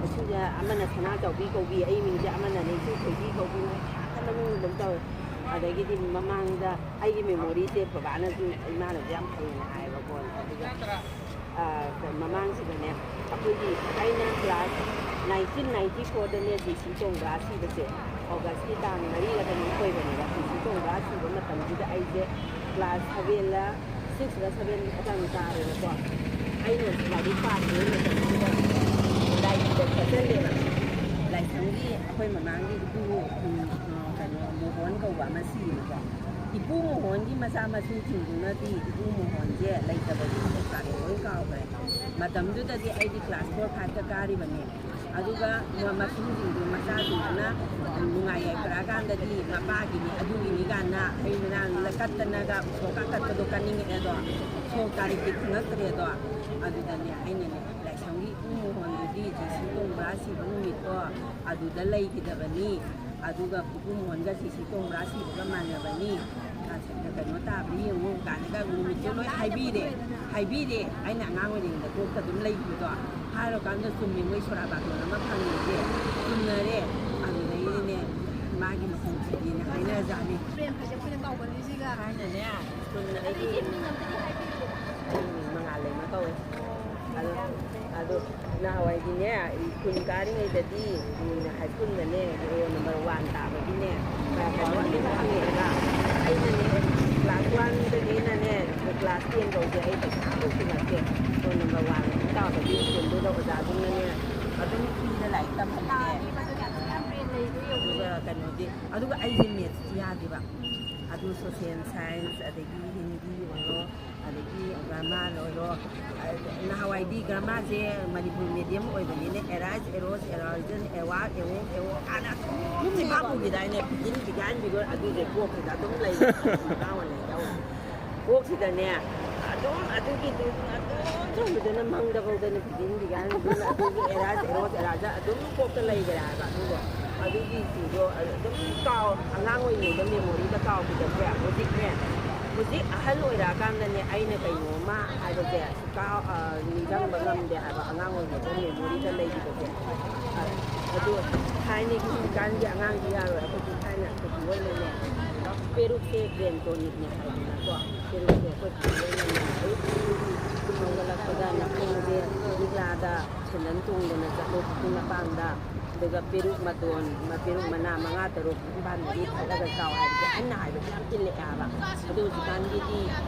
ꯏꯁꯤꯡꯁꯦ ꯑꯃꯅ ꯁꯅꯥꯆꯥꯎꯕꯤ ꯀꯧꯕꯤ, ꯑꯩ ꯃꯤꯡꯁꯦ ꯑꯃꯅꯅꯦ ꯏꯁꯤꯡ ꯊꯣꯏꯕꯤ ꯀꯧꯕꯤ, ꯃꯣꯏ ꯊꯥꯅ ꯃꯅꯨꯡ ꯑꯗꯨꯝ ꯇꯧꯋꯦ꯫ ꯑꯗꯒꯤꯗꯤ ꯃꯃꯥꯡꯗ ꯑꯩꯒꯤ ꯃꯦꯃꯣꯔꯤꯁꯦ ꯕꯕꯥꯅꯁꯨ, ꯏꯃꯥꯅꯁꯨ ꯌꯥꯝ ꯐꯩꯌꯦꯅ ꯍꯥꯏꯌꯦꯕꯀꯣ꯫ ꯑꯗꯨꯒ, ꯑ, ꯃꯃꯥꯡꯁꯤꯗꯅꯦ, ꯑꯩꯈꯣꯏꯒꯤ, ꯑꯩꯅ ꯀ꯭ꯂꯥꯁ ꯅꯥꯏꯟꯇꯤꯟ ꯅꯥꯏꯟꯇꯤ ꯐꯣꯔꯗꯅꯦ ꯖꯤ ꯁꯤ ꯇꯣꯡꯕ꯭ꯔꯥ ꯁꯤꯕꯁꯦ, ꯑꯣꯒꯁꯀꯤ ꯇꯥꯡ ꯃꯔꯤꯔ ꯀꯩꯅꯣꯝ ꯑꯣꯏꯕꯅꯦꯕ꯫ ꯖꯤ ꯁꯤ ꯇꯣꯡꯕ꯭ꯔꯥ ꯁꯤꯕ ꯃꯇꯝꯁꯤꯗ ꯑꯩꯁꯦ ꯀ꯭ꯂꯥꯁ ꯁꯚꯦꯟꯂ ꯁꯤꯛꯁꯂ ꯁꯚꯦꯟ ꯑꯗꯥꯏꯃꯨꯛ ꯀꯥꯔꯦꯕꯀꯣ꯫ ꯑꯩꯅ ꯂꯥꯏꯔꯤꯛ ꯄꯥꯗ꯭ꯔꯤꯉꯩ ꯃꯇꯝꯁꯤꯗ ꯂꯥꯏꯔꯤꯛꯇ ꯊꯣꯛꯆꯜꯂꯦꯕ꯫ ꯂꯥꯏꯁ꯭ꯔꯝꯒꯤ ꯑꯩꯈꯣꯏ ꯃꯃꯥꯡꯒꯤ ꯏꯄꯨ, ꯎꯝ, ꯑ, ꯀꯩꯅꯣ, ꯃꯣꯍꯣꯟ ꯀꯧꯕ ꯑꯃ ꯁꯤꯌꯦꯕꯀꯣ꯫ ꯏꯄꯨ ꯃꯣꯍꯣꯟꯒꯤ ꯃꯆꯥ ꯃꯁꯨꯁꯤꯡꯗꯨꯅꯗꯤ ꯏꯄꯨ ꯃꯣꯍꯣꯟꯁꯦ ꯂꯩꯇꯕꯒꯤ ꯁꯣꯛꯇꯥꯔꯦ ꯂꯣꯏ ꯀꯥꯎꯈ꯭ꯔꯦ꯫ ꯃꯇꯝꯗꯨꯗꯗꯤ ꯑꯩꯗꯤ ꯀ꯭ꯂꯥꯁ ꯐꯣꯔ ꯐꯥꯏꯚꯇ ꯀꯥꯔꯤꯕꯅꯦ꯫ ꯑꯗꯨꯒ ꯃ-, ꯃꯁꯨꯁꯤꯡꯗꯨ, ꯃꯆꯥꯁꯤꯡꯗꯨꯅ ꯅꯨꯡꯉꯥꯏ ꯌꯥꯏꯐꯔꯛꯑꯀꯥꯟꯗꯗꯤ ꯃꯄꯥꯒꯤꯅꯤ ꯑꯗꯨꯒꯤꯅꯤ ꯀꯥꯏꯅ ꯍꯩ ꯃꯅꯥ ꯀꯠꯇꯅꯒ ꯎꯁꯣꯞꯀ ꯀꯠꯄꯗꯣ ꯀꯠꯅꯤꯡꯉꯛꯑꯦꯗꯣ꯫ ꯁꯣꯛ ꯇꯥꯔꯤꯛꯇꯤ ꯈꯪꯉꯛꯇ꯭ꯔꯦꯗꯣ꯫ ꯑꯗꯨꯗꯅꯦ ꯑꯩꯅꯅꯦ, "ꯂꯥꯏꯁ꯭ꯔꯝꯒꯤ ꯏꯄꯨ ꯃꯣꯍꯣꯟꯗꯨꯗꯤ ꯖꯤ ꯁꯤ ꯇꯣꯡꯕ꯭ꯔꯥ ꯁꯤꯕ ꯅꯨꯃꯤꯠꯇꯣ ꯑꯗꯨꯗ ꯂꯩꯈꯤꯗꯕꯅꯤ, ꯑꯗꯨꯒ ꯄꯨꯄꯨ ꯃꯣꯍꯣꯟꯒ ꯖꯤ ꯁꯤ ꯇꯣꯡꯕ꯭ꯔꯥ ꯁꯤꯕꯒ ꯃꯥꯟꯅꯕꯅꯤ, ꯑ, ꯀꯩꯅꯣ ꯇꯥꯕ꯭ꯔꯥ ꯌꯦꯡꯉꯨ" ꯀꯥꯏꯅꯒ ꯅꯨꯃꯤꯠꯁꯦ ꯂꯣꯏ ꯍꯥꯏꯕꯤꯔꯦ꯫ ꯍꯥꯏꯕꯤꯔꯦ꯫ ꯑꯩꯅ ꯑꯉꯥꯡ ꯑꯣꯏꯔꯤꯉꯩꯗ ꯀꯣꯛꯇ ꯑꯗꯨꯝ ꯂꯩꯕꯗꯣ ꯍꯥꯏꯔꯀꯥꯟꯗ ꯆꯨꯝꯃꯤ, ꯃꯣꯏ ꯁꯣꯔꯥꯕꯥꯇꯣꯟ ꯑꯃ ꯐꯪꯉꯤꯁꯦ ꯆꯨꯝꯅꯔꯦ꯫ ꯑꯗꯨꯗꯩꯗꯤꯅꯦ, ꯃꯥꯒꯤ ꯃꯈꯣꯡ ꯊꯤꯕꯤꯅ ꯍꯥꯏꯅꯖꯥꯠꯅꯤ꯫ ꯄ꯭ꯔꯦꯝ ꯍꯥꯏꯁꯦ ꯑꯩꯈꯣꯏꯅ ꯀꯥꯎꯒꯜꯂꯤꯁꯤꯒ꯫ ꯊꯥꯏꯅꯅꯦ, ꯁ꯭ꯀꯨꯜ ꯑꯗꯨ ꯑꯩꯒꯤ ꯏꯆꯦ ꯃꯤꯡ ꯑꯝꯇꯗꯤ ꯍꯥꯏꯕꯤꯌꯨ꯫ ꯑꯩꯒꯤ ꯃꯤꯡ ꯃꯉꯥꯜꯂꯩꯃ ꯀꯧꯋꯦ꯫ ꯅꯍꯥꯟꯋꯥꯏꯗꯤꯅꯦ, ꯁ꯭ꯀꯨꯜ ꯀꯥꯔꯤꯉꯩꯗꯗꯤ, ꯎꯝ, ꯍꯥꯏ ꯁ꯭ꯀꯨꯜꯗꯅꯦ, ꯔꯣꯜ ꯅꯝꯕꯔ ꯋꯥꯟ ꯇꯥꯕꯒꯤꯅꯦ, ꯀꯩꯅꯣ ꯑꯗꯨꯝ ꯍꯪꯉꯛꯑꯦꯕ꯫ ꯑꯩꯅꯅꯦ, ꯀ꯭ꯂꯥꯁ ꯋꯥꯟꯗꯒꯤꯅꯅꯦ, ꯀ꯭ꯂꯥꯁ ꯇꯦꯟ ꯐꯥꯎꯁꯦ ꯑꯩ ꯄꯩꯁꯥ ꯑꯃꯐꯥꯎ ꯇꯤꯡꯉꯛꯇꯦ꯫ ꯔꯣꯜ ꯅꯝꯕꯔ ꯋꯥꯟ ꯑꯗꯨꯝ ꯇꯥꯕꯒꯤ ꯁ꯭ꯀꯨꯜꯗꯨꯗ ꯑꯣꯖꯥꯁꯤꯡꯅꯅꯦ, ꯑꯗꯨꯝ ꯐ꯭ꯔꯤꯗ ꯂꯥꯏꯔꯤꯛ ꯇꯝꯍꯜꯂꯦ꯫ ꯑꯗꯨꯒ ꯀꯩꯅꯣꯗꯤ, ꯑꯗꯨꯒ ꯑꯩꯁꯦ ꯃꯦꯠꯁꯇꯤ ꯌꯥꯗꯦꯕ꯫ ꯑꯗꯨ ꯁꯣꯁꯤꯌꯦꯜ ꯁꯥꯏꯟꯁ, ꯑꯗꯒꯤ ꯍꯤꯟꯗꯤ ꯑꯣꯏꯔꯣ, ꯑꯗꯒꯤ ꯒ꯭ꯔꯥꯃꯥꯔ ꯑꯣꯏꯔꯣ, ꯅꯍꯥꯟꯋꯥꯏꯗꯤ ꯒ꯭ꯔꯥꯃꯥꯔꯁꯦ ꯃꯅꯤꯄꯨꯔ ꯃꯦꯗꯤꯌꯝ ꯑꯣꯏꯕꯅꯤꯅ, ꯑꯦꯔꯥꯏꯁ, ꯑꯦꯔꯣꯁ, ꯑꯦꯔꯥꯏꯖꯟ, ꯑꯦꯋꯥꯔ, ꯑꯦꯋꯣꯛ, ꯑꯦꯋꯣꯛ ꯍꯥꯏꯅ ꯑꯗꯨꯝ ꯆꯤꯟꯐꯥ ꯄꯨꯈꯤꯗꯥꯏꯅꯦ? ꯕꯤꯒꯤꯟ, ꯕꯤꯒꯥꯏꯟ, ꯕꯤꯒꯣꯟ ꯑꯗꯨꯁꯦ ꯀꯣꯛꯁꯤꯗ ꯑꯗꯨꯝ ꯂꯩꯕ꯫ ꯑꯉꯥꯡ ꯑꯣꯏꯔꯤꯉꯩꯗ ꯀꯣꯛꯁꯤꯗꯅꯦ ꯑꯗꯨꯝ ꯑꯗꯨꯒꯤꯗꯨ ꯑꯗꯨꯝ ꯇꯧꯕꯗꯅ ꯃꯪꯗ ꯐꯥꯎꯗꯅ ꯕꯤꯒꯤꯟ, ꯕꯤꯒꯥꯏꯟ, ꯕꯤꯒꯣꯟ ꯑꯗꯨꯒꯤ ꯑꯦꯔꯥꯏꯁ, ꯑꯦꯔꯣꯁ, ꯑꯦꯔꯥꯏꯖꯟ ꯑꯗꯨꯝ ꯀꯣꯛꯇ ꯂꯩꯈ꯭ꯔꯦ ꯍꯥꯏꯕ꯫ ꯑꯗꯨꯒ ꯑꯗꯨꯒꯤ ꯁꯤꯡꯗꯣ ꯑꯗꯨꯝ ꯀꯥꯎ-, ꯑꯉꯥꯡ ꯑꯣꯏꯔꯤꯉꯩꯗ ꯃꯦꯃꯣꯔꯤꯗ ꯀꯥꯎꯈꯤꯗꯕꯁꯦ ꯍꯧꯖꯤꯛꯅꯦ, ꯍꯧꯖꯤꯛ ꯑꯍꯜ ꯑꯣꯏꯔꯛꯑꯀꯥꯟꯗꯅꯦ ꯑꯩꯅ ꯀꯩꯅꯣꯝꯃ ꯍꯥꯏꯕꯁꯦ ꯀꯥꯎ-, ꯑ, ꯅꯤꯡꯁꯤꯡꯕ ꯉꯝꯗꯦ ꯍꯥꯏꯕ꯫ ꯑꯉꯥꯡ ꯑꯣꯏꯔꯤꯉꯩꯗ ꯃꯦꯃꯣꯔꯤꯗ ꯂꯩꯈꯤꯕꯁꯦ꯫ ꯑ, ꯑꯗꯨ ꯊꯥꯏꯅꯒꯤ ꯍꯧꯖꯤꯛꯀꯥꯟꯒꯤ ꯑꯉꯥꯡꯗꯤ ꯌꯥꯔꯣꯏ꯫ ꯑꯩꯈꯣꯏꯗꯤ ꯊꯥꯏꯅ ꯑꯩꯈꯣꯏꯒꯤ ꯑꯣꯏꯅꯅꯦ, ꯄꯦꯔꯨꯛꯁꯦ ꯕ꯭ꯔꯦꯟ ꯇꯣꯅꯤꯛꯅꯦ ꯍꯥꯏꯗꯅꯀꯣ, ꯄꯦꯔꯨꯛꯁꯦ ꯑꯩꯈꯣꯏ ꯄꯨꯒꯤ ꯑꯣꯏꯅꯅꯦ ꯑꯌꯨꯛ ꯍꯧꯒꯠꯂꯛꯄꯗ ꯅꯥꯀꯣꯡꯁꯦ ꯂꯤꯛꯂꯥꯗ ꯁꯦꯟꯗꯟ ꯇꯣꯡꯗꯅ ꯆꯠꯂꯦ ꯄꯨꯈ꯭ꯔꯤ ꯃꯄꯥꯟꯗ꯫ ꯑꯗꯨꯒ ꯄꯦꯔꯨꯛ ꯃꯇꯣꯟ, ꯃ-, ꯄꯦꯔꯨꯛ ꯃꯅꯥ ꯃꯉꯥ ꯇꯔꯨꯛ ꯄꯥꯟꯕꯤ ꯊꯠꯂꯒ ꯆꯥꯎ ꯍꯥꯏꯕꯁꯦ ꯑꯍꯟꯅ ꯍꯥꯏꯕꯁꯦ ꯌꯥꯝ ꯏꯜꯂꯛꯑꯦ ꯍꯥꯏꯕ꯫ ꯑꯗꯣ ꯍꯧꯖꯤꯛꯀꯥꯟꯒꯤꯗꯤ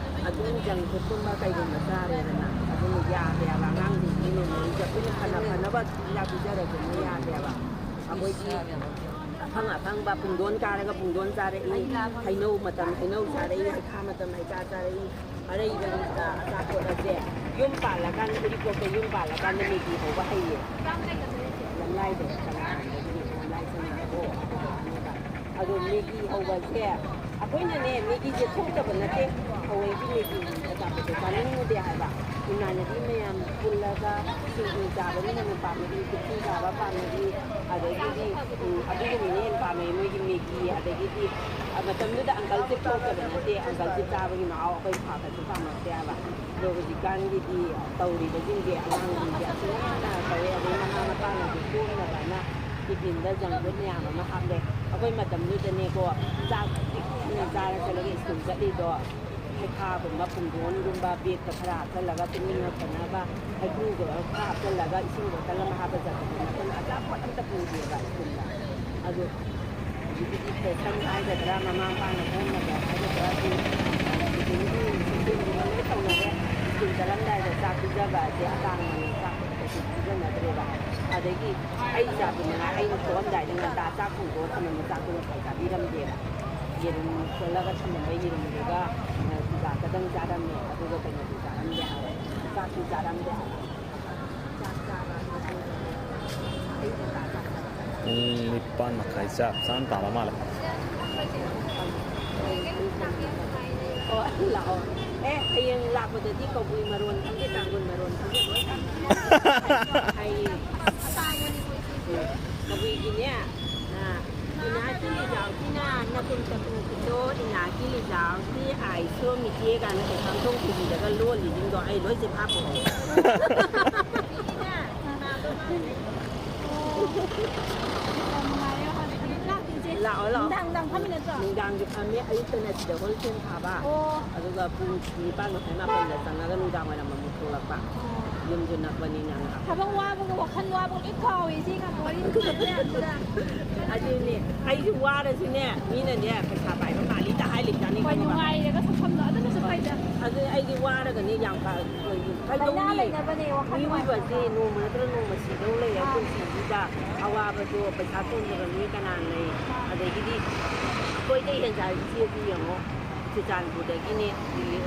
ꯑꯗꯨꯝ ꯖꯪ ꯐꯨꯗꯀꯨꯝꯕ ꯀꯩꯒꯨꯝꯕ ꯆꯥꯔꯦꯗꯅ, ꯑꯗꯨꯅ ꯌꯥꯗꯦ ꯍꯥꯏꯕ꯫ ꯑꯉꯥꯡꯁꯤꯡꯁꯤ ꯃꯦꯃꯣꯔꯤꯁꯦ ꯑꯩꯈꯣꯏꯅ ꯐꯅ ꯐꯅꯕ ꯍꯤꯗꯥꯛ ꯄꯤꯖꯔꯁꯨ ꯃꯣꯏ ꯌꯥꯗꯦ ꯍꯥꯏꯕ꯫ ꯑꯩꯈꯣꯏꯒꯤ ꯑꯐꯪ ꯑꯐꯪꯕ ꯄꯨꯡꯗꯣꯟ ꯀꯥꯔꯒ ꯄꯨꯡꯗꯣꯟ ꯆꯥꯔꯛꯏ, ꯍꯩꯅꯧ ꯃꯇꯝ ꯍꯩꯅꯧ ꯆꯥꯔꯛꯏ, ꯍꯩꯈꯥ ꯃꯇꯝ ꯍꯩꯈꯥ ꯆꯥꯔꯛꯏ, ꯑꯔꯩꯕ ꯑꯆꯥꯄꯣꯠ ꯑꯁꯦ ꯌꯨꯝ ꯄꯥꯜꯂꯀꯥꯟꯗ, ꯎꯔꯤꯄꯣꯛꯇ ꯌꯨꯝ ꯄꯥꯜꯂꯀꯥꯟꯗ ꯃꯦꯒꯤ ꯍꯧꯕ ꯍꯩꯌꯦ꯫ ꯂꯝꯂꯥꯏꯗ ꯆꯪꯉꯛꯑꯒꯗꯤ ꯂꯝꯂꯥꯏ ꯆꯪꯉꯛꯑꯒ ꯑꯗꯣ ꯃꯦꯒꯤ ꯍꯧꯕꯁꯦ ꯑꯩꯈꯣꯏꯅꯅꯦ, ꯃꯦꯒꯤꯁꯦ ꯊꯣꯛꯇꯕ ꯅꯠꯇꯦ, ꯊꯑꯣꯏꯒꯤ ꯃꯦꯒꯤ ꯑꯆꯥꯄꯣꯠꯁꯦ ꯆꯥꯅꯤꯡꯉꯨꯗꯦ ꯍꯥꯏꯕ꯫ ꯏꯃꯥꯟꯅꯕꯤ ꯃꯌꯥꯝ ꯄꯨꯜꯂꯒ ꯁꯤꯡꯖꯨ ꯆꯥꯕꯅ ꯍꯦꯟꯅ ꯄꯥꯝꯅꯩ, ꯈꯦꯆꯤ ꯆꯥꯕ ꯄꯥꯝꯅꯩ, ꯑꯗꯒꯤꯗꯤ, ꯎꯝ, ꯑꯗꯨꯒꯨꯝꯕꯅ ꯍꯦꯟꯅ ꯄꯥꯝꯅꯩ ꯃꯣꯏꯒꯤ ꯃꯦꯒꯤ꯫ ꯑꯗꯒꯤꯗꯤ, ꯑ, ꯃꯇꯝꯗꯨꯗ ꯑꯪꯀꯜ ꯆꯤꯞ ꯊꯣꯛꯇꯕ ꯅꯠꯇꯦ, ꯑꯪꯀꯜ ꯆꯤꯞ ꯆꯥꯕꯒꯤ ꯃꯍꯥꯎ ꯑꯩꯈꯣꯏ ꯄꯥꯝꯕꯁꯨ ꯄꯥꯝꯃꯛꯇꯦ ꯍꯥꯏꯕ꯫ ꯑꯗꯣ ꯍꯧꯖꯤꯛꯀꯥꯟꯒꯤꯗꯤ ꯇꯧꯔꯤꯕꯁꯤꯡꯁꯦ, ꯑꯉꯥꯡꯁꯤꯡꯁꯦ ꯑꯁꯤꯅ ꯍꯦꯟꯅ ꯇꯧꯋꯦ꯫ ꯑꯗꯩ ꯃꯃꯥ ꯃꯄꯥꯅꯁꯨ ꯀꯣꯝꯅꯕꯅ ꯇꯤꯐꯤꯟꯗ ꯖꯪ ꯐꯨꯗ ꯃꯌꯥꯝ ꯑꯃ ꯍꯥꯞꯂꯦ꯫ ꯑꯩꯈꯣꯏ ꯃꯇꯝꯗꯨꯗꯅꯦꯀꯣ, ꯆꯥꯛ ꯄꯤꯛ ꯊꯟꯅ ꯆꯥꯔ ꯆꯠꯂꯒ ꯁ꯭ꯀꯨꯜ ꯆꯠꯂꯤꯗꯣ꯫ ꯍꯩꯈꯥꯒꯨꯝꯕ, ꯄꯨꯡꯗꯣꯟꯒꯨꯝꯕ ꯕꯦꯒꯇ ꯈꯔ ꯍꯥꯞꯆꯜꯂꯒ, ꯇꯨꯝꯅꯤꯡꯉꯛꯇꯅꯕ ꯍꯩꯀ꯭ꯔꯨꯒ ꯈꯔ ꯍꯥꯞꯆꯜꯂꯒ, ꯏꯁꯤꯡ ꯕꯣꯇꯜ ꯑꯃ ꯍꯥꯞꯄ ꯆꯠꯄꯗꯨ ꯅꯠꯇꯅ ꯑꯆꯥꯄꯣꯠ ꯑꯝꯇ ꯄꯨꯗꯦꯕ ꯁ꯭ꯀꯨꯜꯗ꯫ ꯑꯗꯨ ꯍꯧꯖꯤꯛꯀꯤꯗꯤ ꯐꯦꯁꯟ ꯍꯥꯏꯒꯗ꯭ꯔꯥ, ꯃꯃꯥ ꯃꯄꯥꯅ ꯍꯣꯡꯅꯕ ꯍꯥꯏꯒꯗ꯭ꯔꯥ, ꯑꯗꯨ ꯁꯤꯁꯇꯦꯝꯗꯨꯃ ꯂꯣꯏ ꯇꯧꯅꯔꯦ꯫ ꯁ꯭ꯀꯨꯜ ꯆꯠꯂꯝꯗꯥꯏꯗ ꯆꯥꯛ ꯄꯤꯖꯕ ꯑꯁꯦ ꯑꯇꯥꯡꯕꯅꯤ, ꯆꯥꯛ ꯀꯩꯁꯨ ꯄꯤꯖꯅꯗ꯭ꯔꯦꯕ꯫ ꯑꯗꯒꯤ ꯑꯩ ꯏꯆꯥꯗꯨ ꯃꯉꯥꯏ, ꯑꯩꯅ ꯊꯣꯛꯑꯝꯗꯥꯏꯗ ꯉꯟꯇꯥ ꯆꯥꯛ ꯊꯣꯡꯗꯣꯛꯑ ꯊꯝꯃꯝꯕ ꯆꯥꯛꯇꯣ ꯉꯁꯥꯏ ꯆꯥꯕꯤꯔꯝꯗꯦꯕ꯫ ꯌꯦꯔꯨꯝ ꯐꯨꯠꯂꯒ ꯊꯝꯃꯝꯕ ꯌꯦꯔꯨꯝꯗꯨꯒ, ꯑ, ꯆꯨꯖꯥꯛꯀꯗꯪ ꯆꯥꯔꯝꯃꯦ, ꯑꯗꯨꯒ ꯀꯩꯅꯣꯗꯤ ꯆꯥꯔꯝꯗꯦ ꯍꯥꯏꯕ, ꯆꯥꯛꯇꯤ ꯆꯥꯔꯝꯗꯦ ꯍꯥꯏꯕ꯫ ꯆꯥꯛ ꯆꯥꯕ ꯍꯥꯏꯕꯕꯨ ꯑꯩ ꯉꯟꯇꯥ ꯆꯥꯛ ꯆꯥꯕ ꯆꯠꯂꯦ꯫ ꯄꯨꯡ ꯅꯤꯄꯥꯟ ꯃꯈꯥꯏ ꯆꯞ ꯆꯥꯅ ꯇꯥꯔ ꯃꯥꯜꯂꯦ꯫ ꯑꯣ, ꯂꯥꯛꯑꯣ꯫ ꯑꯦ, ꯍꯌꯦꯡ ꯂꯥꯛꯄꯗꯗꯤ ꯀꯕꯨꯏ ꯃꯔꯣꯟ ꯈꯪꯗꯦ, ꯇꯥꯡꯈꯨꯜ ꯃꯔꯣꯟ ꯈꯪꯗꯦ, ꯂꯣꯏ ꯇꯝꯃꯦ꯫ ꯍꯥꯏꯌꯦ꯫ ꯀꯕꯨꯏꯒꯤꯅꯦ, ꯑ, ꯏꯅꯥꯛꯀꯤ ꯂꯤꯖꯥꯎꯁꯤꯅ ꯅꯀꯨꯝ ꯆꯀꯨꯝ ꯈꯨꯗꯣ, ꯏꯅꯥꯛꯀꯤ ꯂꯤꯖꯥꯎꯁꯤ ꯑꯥꯏꯁꯣ ꯃꯤꯆꯦ ꯀꯥꯏꯅ ꯀꯩꯁꯥꯝꯊꯣꯡ ꯈꯨꯕꯤꯗꯒ ꯂꯣꯜꯂꯤꯁꯤꯡꯗꯣ ꯑꯩ ꯂꯣꯏ ꯆꯤꯟꯐꯥ ꯄꯨꯊꯣꯛꯑꯦ꯫ ꯂꯥꯛꯑꯣ, ꯂꯥꯛꯑꯣ꯫ ꯅꯨꯡꯗꯥꯡ, ꯅꯨꯡꯗꯥꯡ ꯐꯝꯃꯤ ꯅꯠꯇ꯭ꯔꯣ? ꯅꯨꯡꯗꯥꯡꯁꯨ ꯐꯝꯃꯦ, ꯑꯌꯨꯛꯇꯅ ꯁꯤꯗ ꯍꯣꯜꯁꯦꯜ ꯊꯥꯕ꯫ ꯑꯣ꯫ ꯑꯗꯨꯒ ꯄꯨꯡ ꯅꯤꯄꯥꯟ ꯃꯈꯥꯏ, ꯃꯥꯄꯟꯗ ꯆꯪꯉꯒ ꯅꯨꯡꯗꯥꯡ ꯋꯥꯏꯔꯝ ꯑꯃꯨꯛ ꯊꯣꯛꯂꯛꯄ꯫ ꯑꯣ꯫ ꯌꯨꯝꯁꯨ ꯅꯛꯄꯅꯤꯅ꯫ ꯊꯕꯛ ꯋꯥꯕꯒ ꯋꯥꯈꯜ ꯋꯥꯕꯒ ꯂꯣꯏ ꯀꯥꯎꯋꯦ ꯏꯆꯦ ꯉꯥꯛꯇ ꯋꯥꯔꯤ ꯁꯥꯟꯅꯕ ꯃꯌꯥꯝꯁꯤꯗ꯫ ꯑꯗꯨꯅꯦ, ꯑꯩꯁꯨ ꯋꯥꯔꯁꯨꯅꯦ, ꯃꯤꯅꯅꯦ, "ꯄꯩꯁꯥ ꯄꯥꯏꯕ ꯃꯥꯜꯂꯤꯗ" ꯍꯥꯏ ꯂꯩꯖꯥꯠꯅꯤ ꯍꯣꯏ, ꯈꯪꯉꯕ? ꯅꯨꯡꯉꯥꯏꯔꯒ ꯁꯛꯐꯝꯗꯣ ꯑꯗꯨꯅꯁꯨ ꯐꯩꯗ꯫ ꯑꯗꯨ ꯑꯩꯗꯤ ꯋꯥꯔꯒꯅꯦ ꯌꯥꯝ ꯀ-, ꯂꯥꯏꯅꯥ ꯀꯩꯗꯧꯅꯤ? ꯂꯩꯅꯕꯅꯦ ꯋꯥꯈꯜ ꯃꯤꯑꯣꯏꯕꯁꯦ ꯅꯨꯡꯉꯥꯏꯊꯣꯛꯄ꯫ ꯅꯣꯡꯃ ꯅꯠꯇ꯭ꯔꯒ ꯅꯣꯡꯃ ꯁꯤꯗꯧ ꯂꯩ꯫ ꯑꯥ꯫ ꯑꯩꯈꯣꯏ ꯁꯤꯁꯤꯗ ꯑꯋꯥꯕꯗꯣ ꯄꯩꯁꯥ ꯇꯣꯟꯗꯕ ꯃꯤ ꯀꯅꯥ ꯂꯩ? ꯑꯥ꯫ ꯑꯗꯒꯤꯗꯤ ꯑꯩꯈꯣꯏꯗꯩ ꯍꯦꯟꯖꯥ ꯏꯆꯦꯗꯤ ꯌꯦꯡꯉꯣ, ꯆꯨꯔꯆꯥꯟꯄꯨꯔꯗꯒꯤꯅꯦ,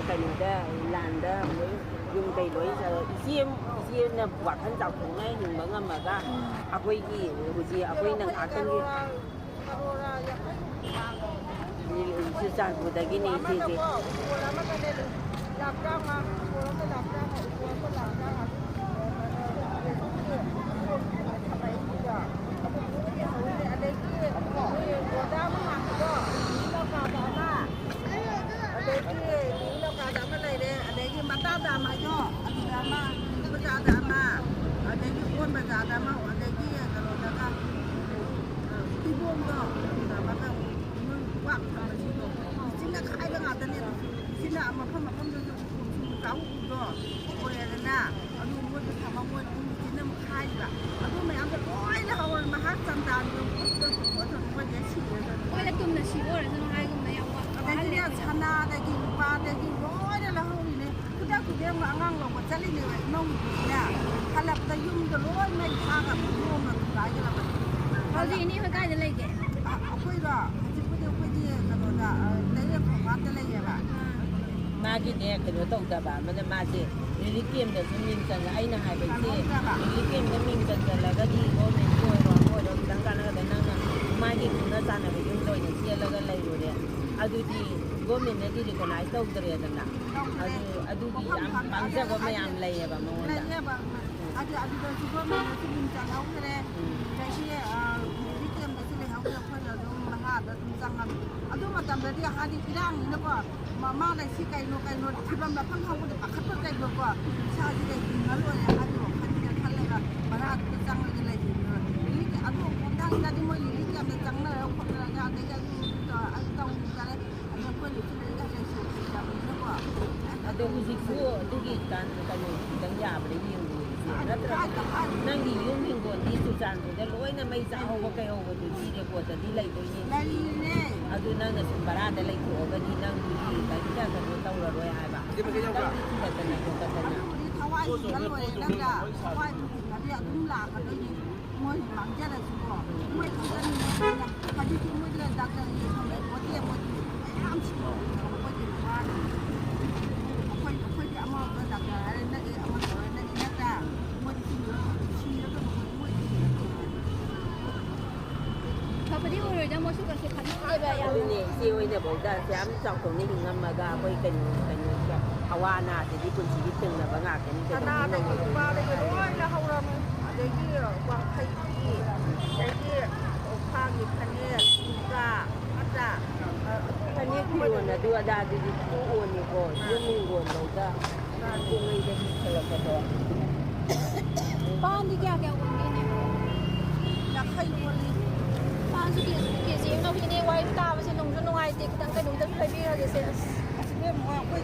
ꯀꯩꯅꯣꯗ, ꯂꯥꯟꯗ ꯂꯣꯏ ꯌꯨꯝ ꯀꯩ ꯂꯣꯏ ꯆꯠꯂ-, ꯏꯆꯦ, ꯏꯆꯦꯅ ꯋꯥꯈꯜ ꯆꯥꯎꯊꯣꯛꯅ ꯍꯤꯡꯕ ꯉꯝꯃꯒ, ꯎꯝ꯫ ꯑꯩꯈꯣꯏꯒꯤ ꯍꯧꯖꯤꯛ ꯑꯩꯈꯣꯏꯅ ꯉꯥꯛꯇꯪꯒꯤ ꯆꯨꯔꯆꯥꯟꯄꯨꯔꯗꯒꯤꯅꯦ ꯏꯆꯦꯁꯦ꯫ ꯑꯗꯒꯤ ꯂꯧꯀꯥꯗ ꯑꯃ ꯂꯩꯔꯦ, ꯑꯗꯒꯤ ꯃꯇꯥꯗ ꯑꯃ ꯍꯥꯏꯗꯣ, ꯑꯗꯨꯗ ꯑꯃ, ꯕꯖꯥꯔꯗ ꯑꯃ, ꯑꯗꯒꯤ ꯑꯣꯟ ꯕꯖꯥꯔꯗ ꯑꯃ, ꯑꯗꯒꯤ ꯀꯩꯅꯣꯗꯒ, ꯏꯕꯣꯝꯗꯣ, ꯑꯗꯨꯗ ꯑꯃꯒ, ꯃꯣꯏ ꯋꯥꯛ ꯊꯝꯕꯁꯤꯡꯗꯣ, ꯎꯆꯤꯟꯅ ꯈꯥꯏꯕ ꯉꯥꯛꯇꯅꯦ ꯑꯗꯨꯁꯨ꯫ ꯎꯆꯤꯟꯅ ꯑꯣꯏꯔꯦꯗꯅ, ꯑꯗꯨ ꯃꯣꯏꯗꯣ ꯊꯝꯃ ꯃꯣꯏꯅ ꯑꯃꯨꯛ ꯃꯦꯆꯤꯟꯅ ꯑꯃꯨꯛ ꯈꯥꯏꯕ꯫ ꯑꯗꯨ ꯃꯌꯥꯝꯗꯣ ꯂꯣꯏꯅ ꯍꯧꯔ ꯃꯍꯥꯛ ꯆꯟꯗꯥꯟꯗꯣ ꯄꯨꯠꯇ ꯄꯨꯠꯇ ꯃꯣꯏꯁꯦ ꯁꯤꯔꯦꯗꯅ꯫ ꯃꯣꯏꯅ ꯇꯨꯝꯅ ꯁꯤꯕ ꯑꯣꯏꯔꯁꯅꯨ ꯍꯥꯏꯒꯨꯝꯅ ꯌꯥꯝ ꯋꯥ-, ꯑꯗꯒꯤꯅꯦ ꯋꯥꯍꯜꯂꯦ꯫ ꯁꯅꯥꯗꯒꯤ ꯂꯨꯄꯥꯗꯒꯤ ꯂꯣꯏꯅ ꯂꯧꯍꯧꯔꯤꯅꯦ꯫ ꯈꯨꯗꯛ ꯈꯨꯗꯛ ꯑꯃ ꯑꯉꯥꯡ ꯂꯧꯕ ꯆꯠꯂꯤꯅꯦꯕ ꯏꯅꯧꯅꯨꯄꯤꯁꯤꯅ꯫ ꯍꯜꯂꯛꯄꯗ ꯌꯨꯝꯗ ꯂꯣꯏ ꯃꯩ ꯊꯥꯒ ꯌꯣꯝꯅ ꯊꯨꯒꯥꯏꯈ꯭ꯔꯕꯅꯤ꯫ ꯍꯧꯖꯤꯛ ꯏꯅꯦ ꯍꯣꯏ ꯀꯥꯏꯗ ꯂꯩꯒꯦ? ꯑ-, ꯑꯩꯈꯣꯏꯔꯣ? ꯍꯧꯖꯤꯛꯄꯨꯗꯤ ꯑꯩꯈꯣꯏꯗꯤ ꯀꯩꯅꯣꯗ, ꯑ, ꯂꯩꯔꯛ ꯈꯣꯡꯕꯥꯟꯗ ꯂꯩꯌꯦꯕ꯫ ꯑꯥ꯫ ꯃꯥꯒꯤꯅꯦ, ꯀꯩꯅꯣ ꯇꯧꯗꯕ ꯑꯃꯅ, ꯃꯥꯁꯦ ꯔꯤꯂꯤꯐ ꯀꯦꯝꯗꯁꯨ ꯃꯤꯡ ꯆꯟꯂ-, ꯑꯩꯅ ꯍꯥꯏꯕꯁꯦ, ꯀꯩꯅꯣ ꯇꯧꯗꯕ꯫ ꯔꯤꯂꯤꯐ ꯀꯦꯝꯗ ꯃꯤꯡ ꯆꯟꯁꯤꯜꯂꯒꯗꯤ ꯒꯣꯔꯃꯦꯟꯒꯤ ꯑꯣꯏꯔꯣ ꯑꯃ ꯑꯣꯏꯔꯣ ꯈꯤꯇꯪ ꯀꯥꯟꯅꯒꯗꯕ, ꯅꯪꯅ ꯃꯥꯒꯤ ꯈꯪꯅ ꯆꯥꯟꯅꯕ ꯌꯨꯝꯗ ꯑꯣꯏꯅ ꯆꯦꯜꯂꯒ ꯂꯩꯔꯨꯔꯦ꯫ ꯑꯗꯨꯗꯤ ꯒꯣꯔꯃꯦꯟꯅꯗꯤ ꯔꯤꯀꯣꯅꯥꯏꯁ ꯇꯧꯗ꯭ꯔꯦꯗꯅ꯫ ꯇꯧꯗ꯭ꯔꯦ꯫ ꯑꯗꯨ, ꯑꯗꯨꯒꯤ ꯃꯐꯝ ꯌꯥꯝ ꯐꯪ-, ꯄꯥꯝꯖꯕ ꯑꯗꯨ ꯃꯌꯥꯝ ꯍꯥꯏꯗꯤ ꯂꯩꯌꯦꯕ ꯃꯉꯣꯟꯗ꯫ ꯂꯩꯌꯦꯕ꯫ ꯎꯝ꯫ ꯑꯗꯨ, ꯑꯗꯨꯗꯁꯨ ꯒꯣꯔꯃꯦꯟꯅꯁꯨ ꯃꯤꯡ ꯆꯜꯍꯧꯗ꯭ꯔꯦ꯫ ꯎꯝ꯫ ꯑꯗꯒꯤ, ꯑ, ꯔꯤꯂꯤꯐ ꯀꯦꯝꯗꯁꯨ ꯂꯩꯍꯧꯗ꯭ꯔꯦ, ꯑꯩꯈꯣꯏꯅ ꯑꯗꯨꯝ ꯚꯔꯥꯗ ꯑꯗꯨꯝ ꯆꯪꯉꯝꯃꯤ꯫ ꯑꯗꯨ ꯃꯇꯝꯗꯗꯤ ꯍꯥꯏꯗꯤ ꯏꯔꯥꯡꯅꯤꯅꯀꯣ, ꯃ-, ꯃꯥ ꯂꯩꯁꯤ ꯀꯩꯅꯣ, ꯀꯩꯅꯣ ꯊꯤꯐꯝ ꯂꯥꯛꯐꯝ ꯈꯪꯕꯗ ꯄꯥꯈꯠꯄ ꯀꯩꯕꯀꯣ, ꯏꯁꯥꯁꯤꯗ ꯍꯤꯡꯉ ꯂꯣꯏꯔꯦ ꯍꯥꯏꯕꯒꯤ ꯋꯥꯈꯜꯁꯤꯗ ꯈꯜꯂꯒ ꯚꯔꯥꯗꯨꯗ ꯆꯪꯉꯒ ꯂꯩꯕꯅꯦꯕ꯫ ꯔꯤꯂꯤꯐ ꯀꯦꯝ ꯑꯗꯨ ꯃꯇꯥꯡꯗꯗꯤ ꯃꯣꯏ ꯔꯤꯂꯤꯐ ꯀꯦꯝꯗ ꯆꯪꯅꯔꯒ ꯈꯣꯠꯅꯔꯒ ꯑꯗꯒꯤ ꯑꯗꯨ ꯇꯧ-, ꯑꯗꯨ ꯇꯧ-, ꯇꯧꯔꯦ꯫ ꯑꯗꯣ ꯑꯩꯈꯣꯏꯅꯁꯨ ꯂꯥꯏꯔꯤꯛ ꯂꯥꯏꯁꯨ ꯍꯩꯇꯕꯅꯤꯅꯀꯣ꯫ ꯑꯗꯣ ꯍꯧꯖꯤꯛꯁꯨ ꯑꯗꯨꯒꯤ ꯀꯥꯟ-, ꯀꯩꯅꯣ ꯈꯤꯇꯪ ꯌꯥꯕꯗ ꯌꯦꯡꯕ ꯌꯦꯡꯁꯦ꯫ ꯅꯠꯇ꯭ꯔꯒ ꯅꯪꯒꯤ ꯌꯨꯝ ꯍꯤꯡꯒꯣꯜꯗꯤ ꯆꯨꯔꯆꯥꯟꯄꯨꯔꯗ ꯂꯣꯏꯅ ꯃꯩ ꯆꯥꯍꯧꯕ ꯀꯩꯍꯧꯕꯗꯨꯗꯤ ꯔꯦꯀꯣꯔꯗꯇꯗꯤ ꯂꯩꯗꯣꯏꯅꯤ꯫ ꯂꯩꯔꯤꯅꯦ꯫ ꯑꯗꯨ ꯅꯪꯅ ꯁꯨꯝ ꯚꯔꯥꯗ ꯂꯩꯊꯣꯛꯑꯒꯗꯤ ꯅꯪꯒꯤ ꯀꯔꯤꯝꯇ ꯀꯩꯅꯣ ꯇꯧꯔꯔꯣꯏ ꯍꯥꯏꯕ꯫ ꯈꯤꯇꯪꯗꯤ ꯊꯤꯒꯠꯇꯅ ꯈꯣꯠꯀꯠꯇꯅ꯫ ꯑꯗꯨꯕꯨꯗꯤ ꯊꯋꯥꯏ ꯍꯤꯡꯉ ꯂꯣꯏꯔꯦ ꯅꯠꯇ꯭ꯔꯥ? ꯊꯋꯥꯏꯕꯨ ꯍꯤꯡꯉꯗꯤ ꯑꯗꯨꯝ ꯂꯥꯛꯀꯗꯣꯏꯅꯤ꯫ ꯃꯣꯏ ꯃꯥꯡꯖꯔꯁꯨꯀꯣ, ꯃꯣꯏ ꯈꯪꯖꯅꯤꯡꯕ ꯍꯧꯖꯤꯛꯇꯤ ꯃꯣꯏꯗꯤ ꯗꯥꯛꯇꯔ ꯌꯦꯡꯐꯝ ꯂꯩꯄꯣꯠꯇꯦ, ꯃꯣꯏꯗꯤ ꯃꯌꯥꯝ ꯁꯤꯟꯅꯕꯅꯤꯅ ꯑꯩꯈꯣꯏꯗꯤ ꯋꯥꯅꯤ꯫ ꯑꯩꯈꯣꯏ, ꯑꯩꯈꯣꯏꯗꯤ ꯑꯃꯔꯣꯝꯗ ꯗꯥꯛꯇꯔ ꯍꯥꯏꯔꯦ ꯅꯛꯑꯦ, ꯑꯃ ꯇꯧꯔꯦ ꯅꯛꯑꯦ ꯅꯠꯇ꯭ꯔꯥ? ꯃꯣꯏꯗꯤ ꯁꯤꯟꯅꯕ ꯁꯤꯔꯒ ꯃꯣꯏ, ꯃꯣꯏꯗꯤ ꯐꯕꯗꯤ ꯑꯣꯏꯔꯣꯏꯗ, ꯃꯣꯏꯁꯨ ꯀꯩꯁꯨ ꯈꯟꯅꯗꯦꯕ ꯌꯥꯝꯅ꯫ ꯑꯗꯨꯅꯦ, ꯏꯆꯦ ꯍꯣꯏꯅꯐꯧꯗ ꯑꯁꯨꯛ ꯌꯥꯝ ꯆꯥꯎꯊꯣꯛꯅ ꯍꯤꯡꯉꯝꯃꯒ ꯑꯩꯈꯣꯏ ꯀꯩꯅꯣ, ꯀꯩꯅꯣ, ꯑꯋꯥ ꯑꯅꯥꯁꯤꯗꯤ ꯄꯨꯟꯁꯤꯒꯤ ꯊꯦꯡꯅꯕ ꯉꯥꯛꯇꯅꯤ ꯀꯩꯅꯣ꯫ ꯁꯅꯥꯗꯒꯤ ꯂꯨꯄꯥꯗꯒꯤ ꯂꯣꯏꯅ ꯍꯧꯔꯝꯃꯤ꯫ ꯑꯗꯒꯤ ꯋꯥꯡꯈꯩ ꯐꯤ, ꯑꯗꯒꯤ ꯈ꯭ꯋꯥꯡꯒꯤ ꯐꯅꯦꯛ, ꯃꯨꯀꯥ, ꯅꯠꯇ꯭ꯔꯥ? ꯑ, ꯑꯗꯨ ꯐꯅꯦꯛ ꯐꯤꯔꯣꯜ ꯑꯗꯨ ꯑꯗꯥꯗꯨꯗꯤ ꯇꯣꯛꯑꯣꯅꯦꯀꯣ, ꯌꯨꯝ ꯍꯤꯡꯒꯣꯜꯐꯧꯗ ꯄꯨꯡꯉꯩꯗꯒꯤ ꯈꯜꯂꯛꯄꯗꯣ꯫ ꯄꯥꯟꯗꯤ ꯀꯌꯥ ꯀꯌꯥ ꯑꯣꯟꯕꯤꯅꯦ? ꯌꯥꯡꯈꯩ ꯑꯣꯜꯂꯤ꯫ ꯄꯥꯟꯁꯨ ꯀꯦ-, ꯀꯦꯖꯤ ꯑꯃ ꯂꯧꯕꯤꯅꯦ, ꯋꯥꯔꯤ ꯇꯥꯕꯁꯦ ꯅꯨꯡꯁꯨ ꯅꯨꯡꯉꯥꯏꯇꯦ, ꯈꯤꯇꯪ ꯀꯩꯅꯣꯝꯇꯁꯨ ꯂꯩꯕꯤꯔꯒꯦꯁꯦ꯫ ꯑꯁ, ꯑꯁ, ꯏꯕꯦꯝꯃ,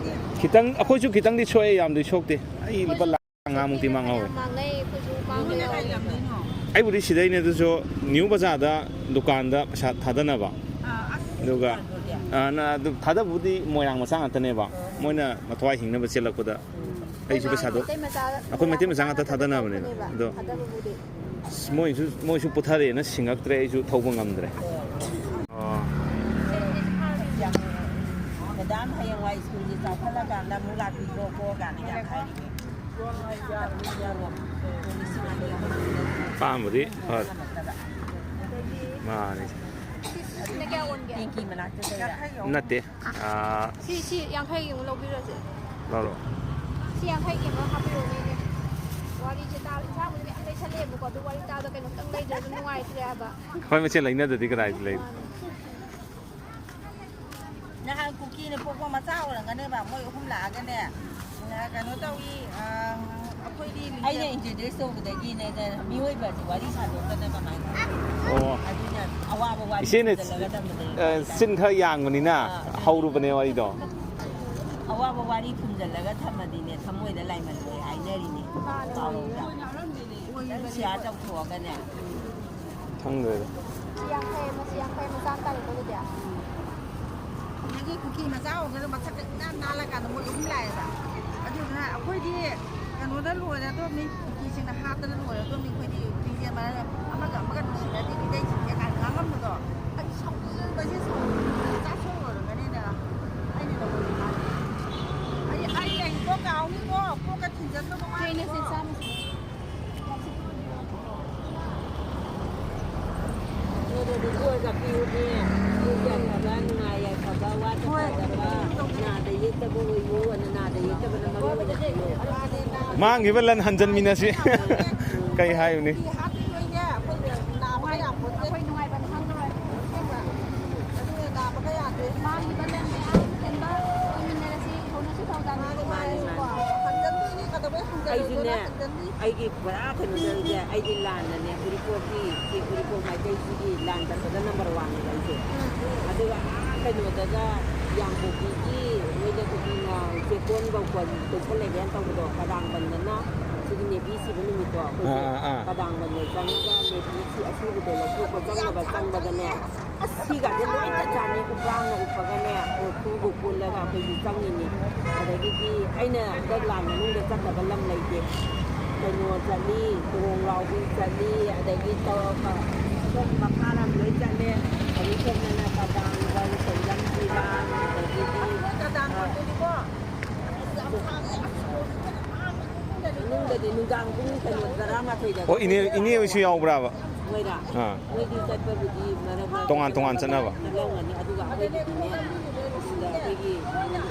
ꯈꯤꯇꯪ, ꯑꯩꯈꯣꯏꯁꯨ ꯈꯤꯇꯪꯗꯤ ꯁꯣꯛꯑꯦ, ꯌꯥꯝꯗꯤ ꯁꯣꯛꯇꯦ꯫ ꯑꯩ ꯂꯨꯄꯥ ꯂꯥꯛ ꯃꯉꯥꯃꯨꯛꯇꯤ ꯃꯥꯡꯍꯧꯋꯦ꯫ ꯃꯥꯡꯅꯩ, ꯑꯩꯈꯣꯏꯁꯨ ꯃꯥꯡꯕ ꯌꯥꯎꯋꯦ꯫ ꯑꯩꯕꯨꯗꯤ ꯁꯤꯗꯩꯅꯦ, ꯑꯗꯨꯁꯨ ꯅ꯭ꯌꯨ ꯕꯖꯥꯔꯗ ꯗꯨꯀꯥꯟꯗ ꯄꯩꯁꯥ ꯊꯥꯗꯅꯕ꯫ ꯑꯗꯨꯒ, ꯑ, ꯅ-, ꯑꯗꯨ ꯊꯥꯗꯕꯕꯨꯗꯤ ꯃꯣꯏꯔꯥꯡ ꯃꯆꯥ ꯉꯥꯛꯇꯅꯦꯕ꯫ ꯃꯣꯏꯅ ꯃꯊ꯭ꯋꯥꯏ ꯍꯤꯡꯅꯕ ꯆꯦꯜꯂꯛꯄꯗ ꯑꯩꯁꯨ ꯄꯩꯁꯥꯗꯣ, ꯃꯩꯇꯩ ꯃꯆꯥ, ꯑꯩꯈꯣꯏ ꯃꯩꯇꯩ ꯃꯆꯥ ꯉꯥꯛꯇ ꯊꯥꯗꯅꯕꯅꯦꯕ꯫ ꯉꯥꯛꯇꯅꯦꯕ ꯑꯗꯣ ꯊꯥꯗꯕꯕꯨꯗꯤ꯫ ꯑꯁ, ꯃꯣꯏꯁꯨ, ꯃꯣꯏꯁꯨ ꯄꯨꯊꯔꯦꯅ ꯁꯤꯡꯉꯛꯇ꯭ꯔꯦ, ꯑꯩꯁꯨ ꯊꯧꯕ ꯉꯝꯗ꯭ꯔꯦ꯫ ꯑꯣ꯫ ꯃꯦꯗꯥꯝ ꯍꯌꯦꯡꯋꯥꯏ ꯁ꯭ꯀꯨꯜꯒꯤ ꯆꯥꯎꯈꯠꯂꯀꯥꯟꯗ ꯑꯃꯨꯛ ꯂꯥꯛꯄꯤꯔꯣꯀꯣ ꯀꯥꯏꯅ ꯌꯥꯝ ꯍꯥꯏꯔꯤ꯫ ꯄꯥꯝꯕꯗꯤ ꯐꯔꯦ꯫ ꯃꯥꯅꯤ꯫ ꯁꯤꯅ ꯀꯌꯥ ꯑꯣꯟꯒꯦ? ꯇꯦꯡꯀꯤ ꯃꯅꯥꯛꯇ ꯇꯧꯔ꯫ ꯅꯠꯇꯦ꯫ ꯑꯥ, ꯁꯤ, ꯁꯤ ꯌꯥꯡꯈꯩꯒꯤ ꯑꯃꯨꯛ ꯂꯧꯕꯤꯔꯣꯁꯦ꯫ ꯂꯧꯔꯣ꯫ ꯁꯤ ꯌꯥꯡꯈꯩꯒꯤ ꯑꯃ ꯍꯥꯞꯄꯤꯔꯣꯅꯦ, ꯏꯅꯦ꯫ ꯋꯥꯔꯤꯁꯦ ꯇꯥꯕ, ꯏꯟꯁꯥꯡꯕꯨꯗꯤ ꯃꯌꯥꯝ ꯂꯩꯁꯜꯂꯛꯑꯦꯕꯀꯣ, ꯑꯗꯨ ꯋꯥꯔꯤ ꯇꯥꯕꯗ ꯀꯩꯅꯣꯝꯇꯪ ꯂꯩꯗ꯭ꯔꯗꯤ ꯅꯨꯡꯉꯥꯏꯇ꯭ꯔꯦ ꯍꯥꯏꯕ꯫ ꯍꯣꯏ, ꯃꯁꯦꯟ ꯂꯩꯅꯗ꯭ꯔꯗꯤ ꯀꯗꯥꯏꯗ ꯂꯩ? ꯃꯥꯅꯦ꯫ ꯅꯍꯥꯟ ꯀꯨꯀꯤꯅ ꯄꯣꯛꯄ ꯃꯆꯥ ꯑꯣꯏꯔꯝꯒꯅꯦꯕ, ꯃꯣꯏ ꯑꯍꯨꯝ ꯂꯥꯛꯑꯒꯅꯦ, ꯀꯩꯅꯣ ꯇꯧꯏ, ꯑ, ꯑꯩꯈꯣꯏꯗꯤ ꯑꯩꯅ introduce ꯇꯧꯕꯗꯒꯤꯅꯦ, ꯃꯤꯑꯣꯏꯕꯁꯦ ꯋꯥꯔꯤ ꯁꯥꯗꯣꯛꯇꯅ ꯀꯃꯥꯏꯅ? ꯑꯣ꯫ ꯑꯗꯨꯅ ꯑꯋꯥꯕ ꯋꯥꯔꯤ ꯏꯆꯦꯅ, ꯐꯨꯝꯖꯤꯜꯂꯒ ꯊꯝꯕꯗꯒꯤ ꯑ, ꯆꯤꯟ ꯈꯔ ꯌꯥꯡꯕꯅꯤꯅ ꯑꯥ, ꯑꯗꯨ ꯍꯧꯔꯨꯕꯅꯦ ꯋꯥꯔꯤꯗꯣ꯫ ꯑꯋꯥꯕ ꯋꯥꯔꯤ ꯐꯨꯝꯖꯤꯜꯂꯒ ꯊꯝꯃꯗꯤꯅꯦ, ꯊꯃꯣꯏꯗ ꯂꯥꯏꯃꯟꯂꯣꯏ ꯍꯥꯏꯅꯔꯤꯅꯦ꯫ ꯃꯥꯅꯦ꯫ ꯄꯥꯎꯗ꯫ ꯈꯤꯇꯪ share ꯇꯧꯊꯣꯛꯑꯒꯅꯦ꯫ ꯈꯪꯗ꯭ꯔꯦꯗ꯫ ꯁꯤ ꯌꯥꯡꯈꯩ ꯑꯃ, ꯁꯤ ꯌꯥꯡꯈꯩ ꯑꯃ ꯆꯥꯝ ꯇꯥꯔꯦꯀꯣ ꯑꯗꯨꯗꯤ꯫ ꯑꯗꯒꯤ ꯀꯨꯀꯤ ꯃꯆꯥ ꯑꯣꯏꯔꯒꯁꯨ ꯃꯁꯛꯀ ꯏꯅꯥꯟ ꯅꯥꯜꯂꯀꯥꯟꯗ ꯃꯣꯏ ꯑꯍꯨꯝ ꯂꯥꯛꯑꯦꯕ꯫ ꯑꯗꯨꯗꯨꯅ ꯑꯩꯈꯣꯏꯗꯤ ꯀꯩꯅꯣꯗ ꯂꯣꯏꯔꯗꯣꯝꯅꯤ, ꯀꯨꯀꯤꯁꯤꯡꯅ ꯍꯥꯠꯇꯅ ꯂꯣꯏꯔꯗꯣꯝꯅꯤ꯫ ꯑꯩꯈꯣꯏꯗꯤ ꯃꯤꯡꯁꯦꯜ ꯃꯥꯟꯅꯅ ꯑꯃꯒ ꯑꯃꯒ ꯅꯨꯡꯁꯤꯅꯗꯦ, ꯃꯤꯇꯩꯁꯤꯡꯁꯦ ꯀꯥꯏꯅ ꯉꯥꯡꯉꯝꯕꯗꯣ꯫ ꯑꯩ ꯁꯥꯎꯅꯤꯡꯕꯁꯦ, ꯁꯥꯎꯅꯤꯡꯕꯁꯦ꯫ ꯆꯥꯛ ꯁꯣꯛ ꯂꯣꯏꯔꯝꯒꯅꯤꯅ ꯑꯩꯅ ꯅꯉꯣꯟꯗ ꯍꯥꯏꯔꯤꯁꯦ꯫ ꯑꯩ, ꯑꯩ ꯂꯩꯀꯣ, ꯀꯥꯎꯅꯤꯀꯣ, ꯀꯣꯛꯀ ꯊꯤꯟꯖꯟꯗꯧꯕ ꯋꯥꯠꯂꯤꯀꯣ꯫ ꯁꯦ, ꯏꯅꯦ, ꯁꯦ, ꯆꯥꯝꯃ꯫ ꯅꯣꯏꯗꯗꯤ ꯀꯣꯏꯒ ꯄꯤꯌꯨꯅꯦ꯫ ꯄꯨꯛ ꯌꯥꯏꯐꯕ, ꯅꯨꯡꯉꯥꯏ ꯌꯥꯏꯐꯕ, ꯋꯥ ꯍꯣꯏ꯫ ꯇꯥꯗꯕ, ꯅꯥꯗ ꯌꯦꯛꯇꯕ ꯑꯣꯏꯌꯨ, ꯑꯅ ꯅꯥꯗ ꯌꯦꯛꯇꯕꯅ ꯃꯔꯨ ꯑꯣꯏꯅ ꯄꯤꯌꯨ꯫ ꯃꯥꯡꯈꯤꯕ ꯂꯟ ꯍꯟꯖꯟꯃꯤꯟꯅꯁꯤ꯫ ꯀꯩ ꯍꯥꯏꯔꯨꯅꯤ? ꯑꯩꯈꯣꯏ ꯅꯨꯡꯉꯥꯏꯕ ꯈꯪꯉꯔꯣꯏ꯫ ꯑꯗꯨꯅ ꯅꯥꯕꯒ ꯌꯥꯗꯦ꯫ ꯃꯥꯡꯈꯤꯕ ꯂꯟ ꯃꯌꯥꯝ ꯀꯟꯕ ꯑꯣꯏꯃꯤꯟꯅꯔꯁꯤ꯫ ꯍꯧꯅꯁꯨ ꯊꯧꯗꯥꯡ ꯃꯥꯅꯤ, ꯃꯥꯅꯤ, ꯃꯥꯅꯤ꯫ ꯍꯟꯖꯟꯗꯣꯏꯅꯤ, ꯀꯩꯗꯧꯕꯩ ꯍꯟꯖꯜꯂꯣꯏꯗꯣꯏꯅꯣ? ꯑꯩꯁꯨꯅꯦ, ꯍꯟꯖꯟꯅꯤ꯫ ꯑꯩꯒꯤ ꯄꯨꯔꯥ ꯀꯩꯅꯣ ꯇꯧꯔꯤꯁꯦ, ꯑꯩꯒꯤ ꯂꯥꯟꯅꯅꯦ, ꯎꯔꯤꯄꯣꯛꯀꯤ, ꯁꯤ ꯎꯔꯤꯄꯣꯛ ꯃꯥꯏꯀꯩꯁꯤꯒꯤ ꯂꯥꯟ ꯇꯠꯄꯗ number one ꯅꯦꯕ ꯑꯩꯁꯦ꯫ ꯎꯝ꯫ ꯑꯗꯨꯒ ꯑꯥ ꯀꯩꯅꯣꯗꯒ ꯌꯥꯡꯕꯣꯛꯄꯤꯒꯤ ꯀꯨꯀꯤꯅ ꯆꯦꯛꯀꯣꯟ ꯕꯧꯀꯣꯟ ꯀꯣꯏꯁꯜꯂꯦꯅ ꯇꯧꯕꯗꯣ, ꯀꯗꯥꯡꯕꯟꯗꯅ ꯁꯤꯒꯤ ꯅꯦꯕꯤ ꯁꯤꯕ ꯅꯨꯃꯤꯠꯇꯣ ꯑꯩꯈꯣꯏꯒꯤ ꯑꯥ, ꯑꯥ, ꯑꯥ꯫ ꯀꯗꯥꯡꯕꯟꯗ ꯆꯪꯉꯒ ꯅꯦꯕꯤ ꯁꯤ ꯑꯁꯤꯕꯗꯣ ꯂꯧꯊꯣꯛꯄ ꯆꯪꯅꯕ ꯆꯪꯕꯗꯅꯦ, ꯑꯁ, ꯁꯤꯒꯁꯦ ꯂꯣꯏ ꯆꯠ ꯆꯥꯅꯤ, ꯎꯄ꯭ꯔꯥꯡꯅ ꯎꯞꯄꯒꯅꯦ, ꯎꯈꯨꯕꯨ ꯄꯨꯜꯂꯒ ꯑꯩꯈꯣꯏꯒꯤ ꯆꯪꯉꯤꯅꯤ꯫ ꯑꯗꯒꯤꯗꯤ ꯑꯩꯅ ꯍꯟꯗꯛ ꯂꯥꯟ ꯃꯅꯨꯡꯗ ꯆꯠꯇꯕ ꯂꯝ ꯂꯩꯇꯦ꯫ ꯀꯩꯅꯣ ꯆꯠꯂꯤ, ꯇꯣꯡ ꯂꯥꯎꯕꯤ ꯆꯠꯂꯤ, ꯑꯗꯒꯤ ꯇꯧꯔꯒ ꯁꯣꯝ ꯃꯈꯥꯔꯣꯝ ꯂꯣꯏ ꯆꯠꯂꯦ꯫ ꯑꯗꯩ ꯁꯣꯝꯗꯅ ꯀꯗꯥꯡꯕꯟ, ꯁꯣꯝꯗꯅ ꯐꯤꯔꯥꯡ, ꯑꯗꯒꯤꯗꯤ, ꯑ, ꯃꯅꯨꯡꯗꯗꯤ ꯅꯨꯡꯗꯥꯡ ꯄꯨꯡ ꯀꯩꯅꯣ, ꯇꯔꯥꯃꯥꯊꯣꯏꯗ ꯑꯣ, ꯏꯅꯦ, ꯏꯅꯦ ꯍꯣꯏꯁꯨ ꯌꯥꯎꯕ꯭ꯔꯥꯕ? ꯃꯣꯏꯔꯥ? ꯑꯥ꯫ ꯃꯣꯏꯗꯤ ꯆꯠꯄꯕꯨꯗꯤ ꯃꯔꯛ ꯃꯔꯛꯇ ꯇꯣꯉꯥꯟ ꯇꯣꯉꯥꯟ ꯆꯠꯅꯕ? ꯆꯠꯂꯝꯒꯅꯤ꯫ ꯑꯗꯨꯒ ꯑꯩꯈꯣꯏꯒꯤꯗꯤꯅꯦ, ꯁꯤꯗ ꯑꯩꯈꯣꯏꯒꯤ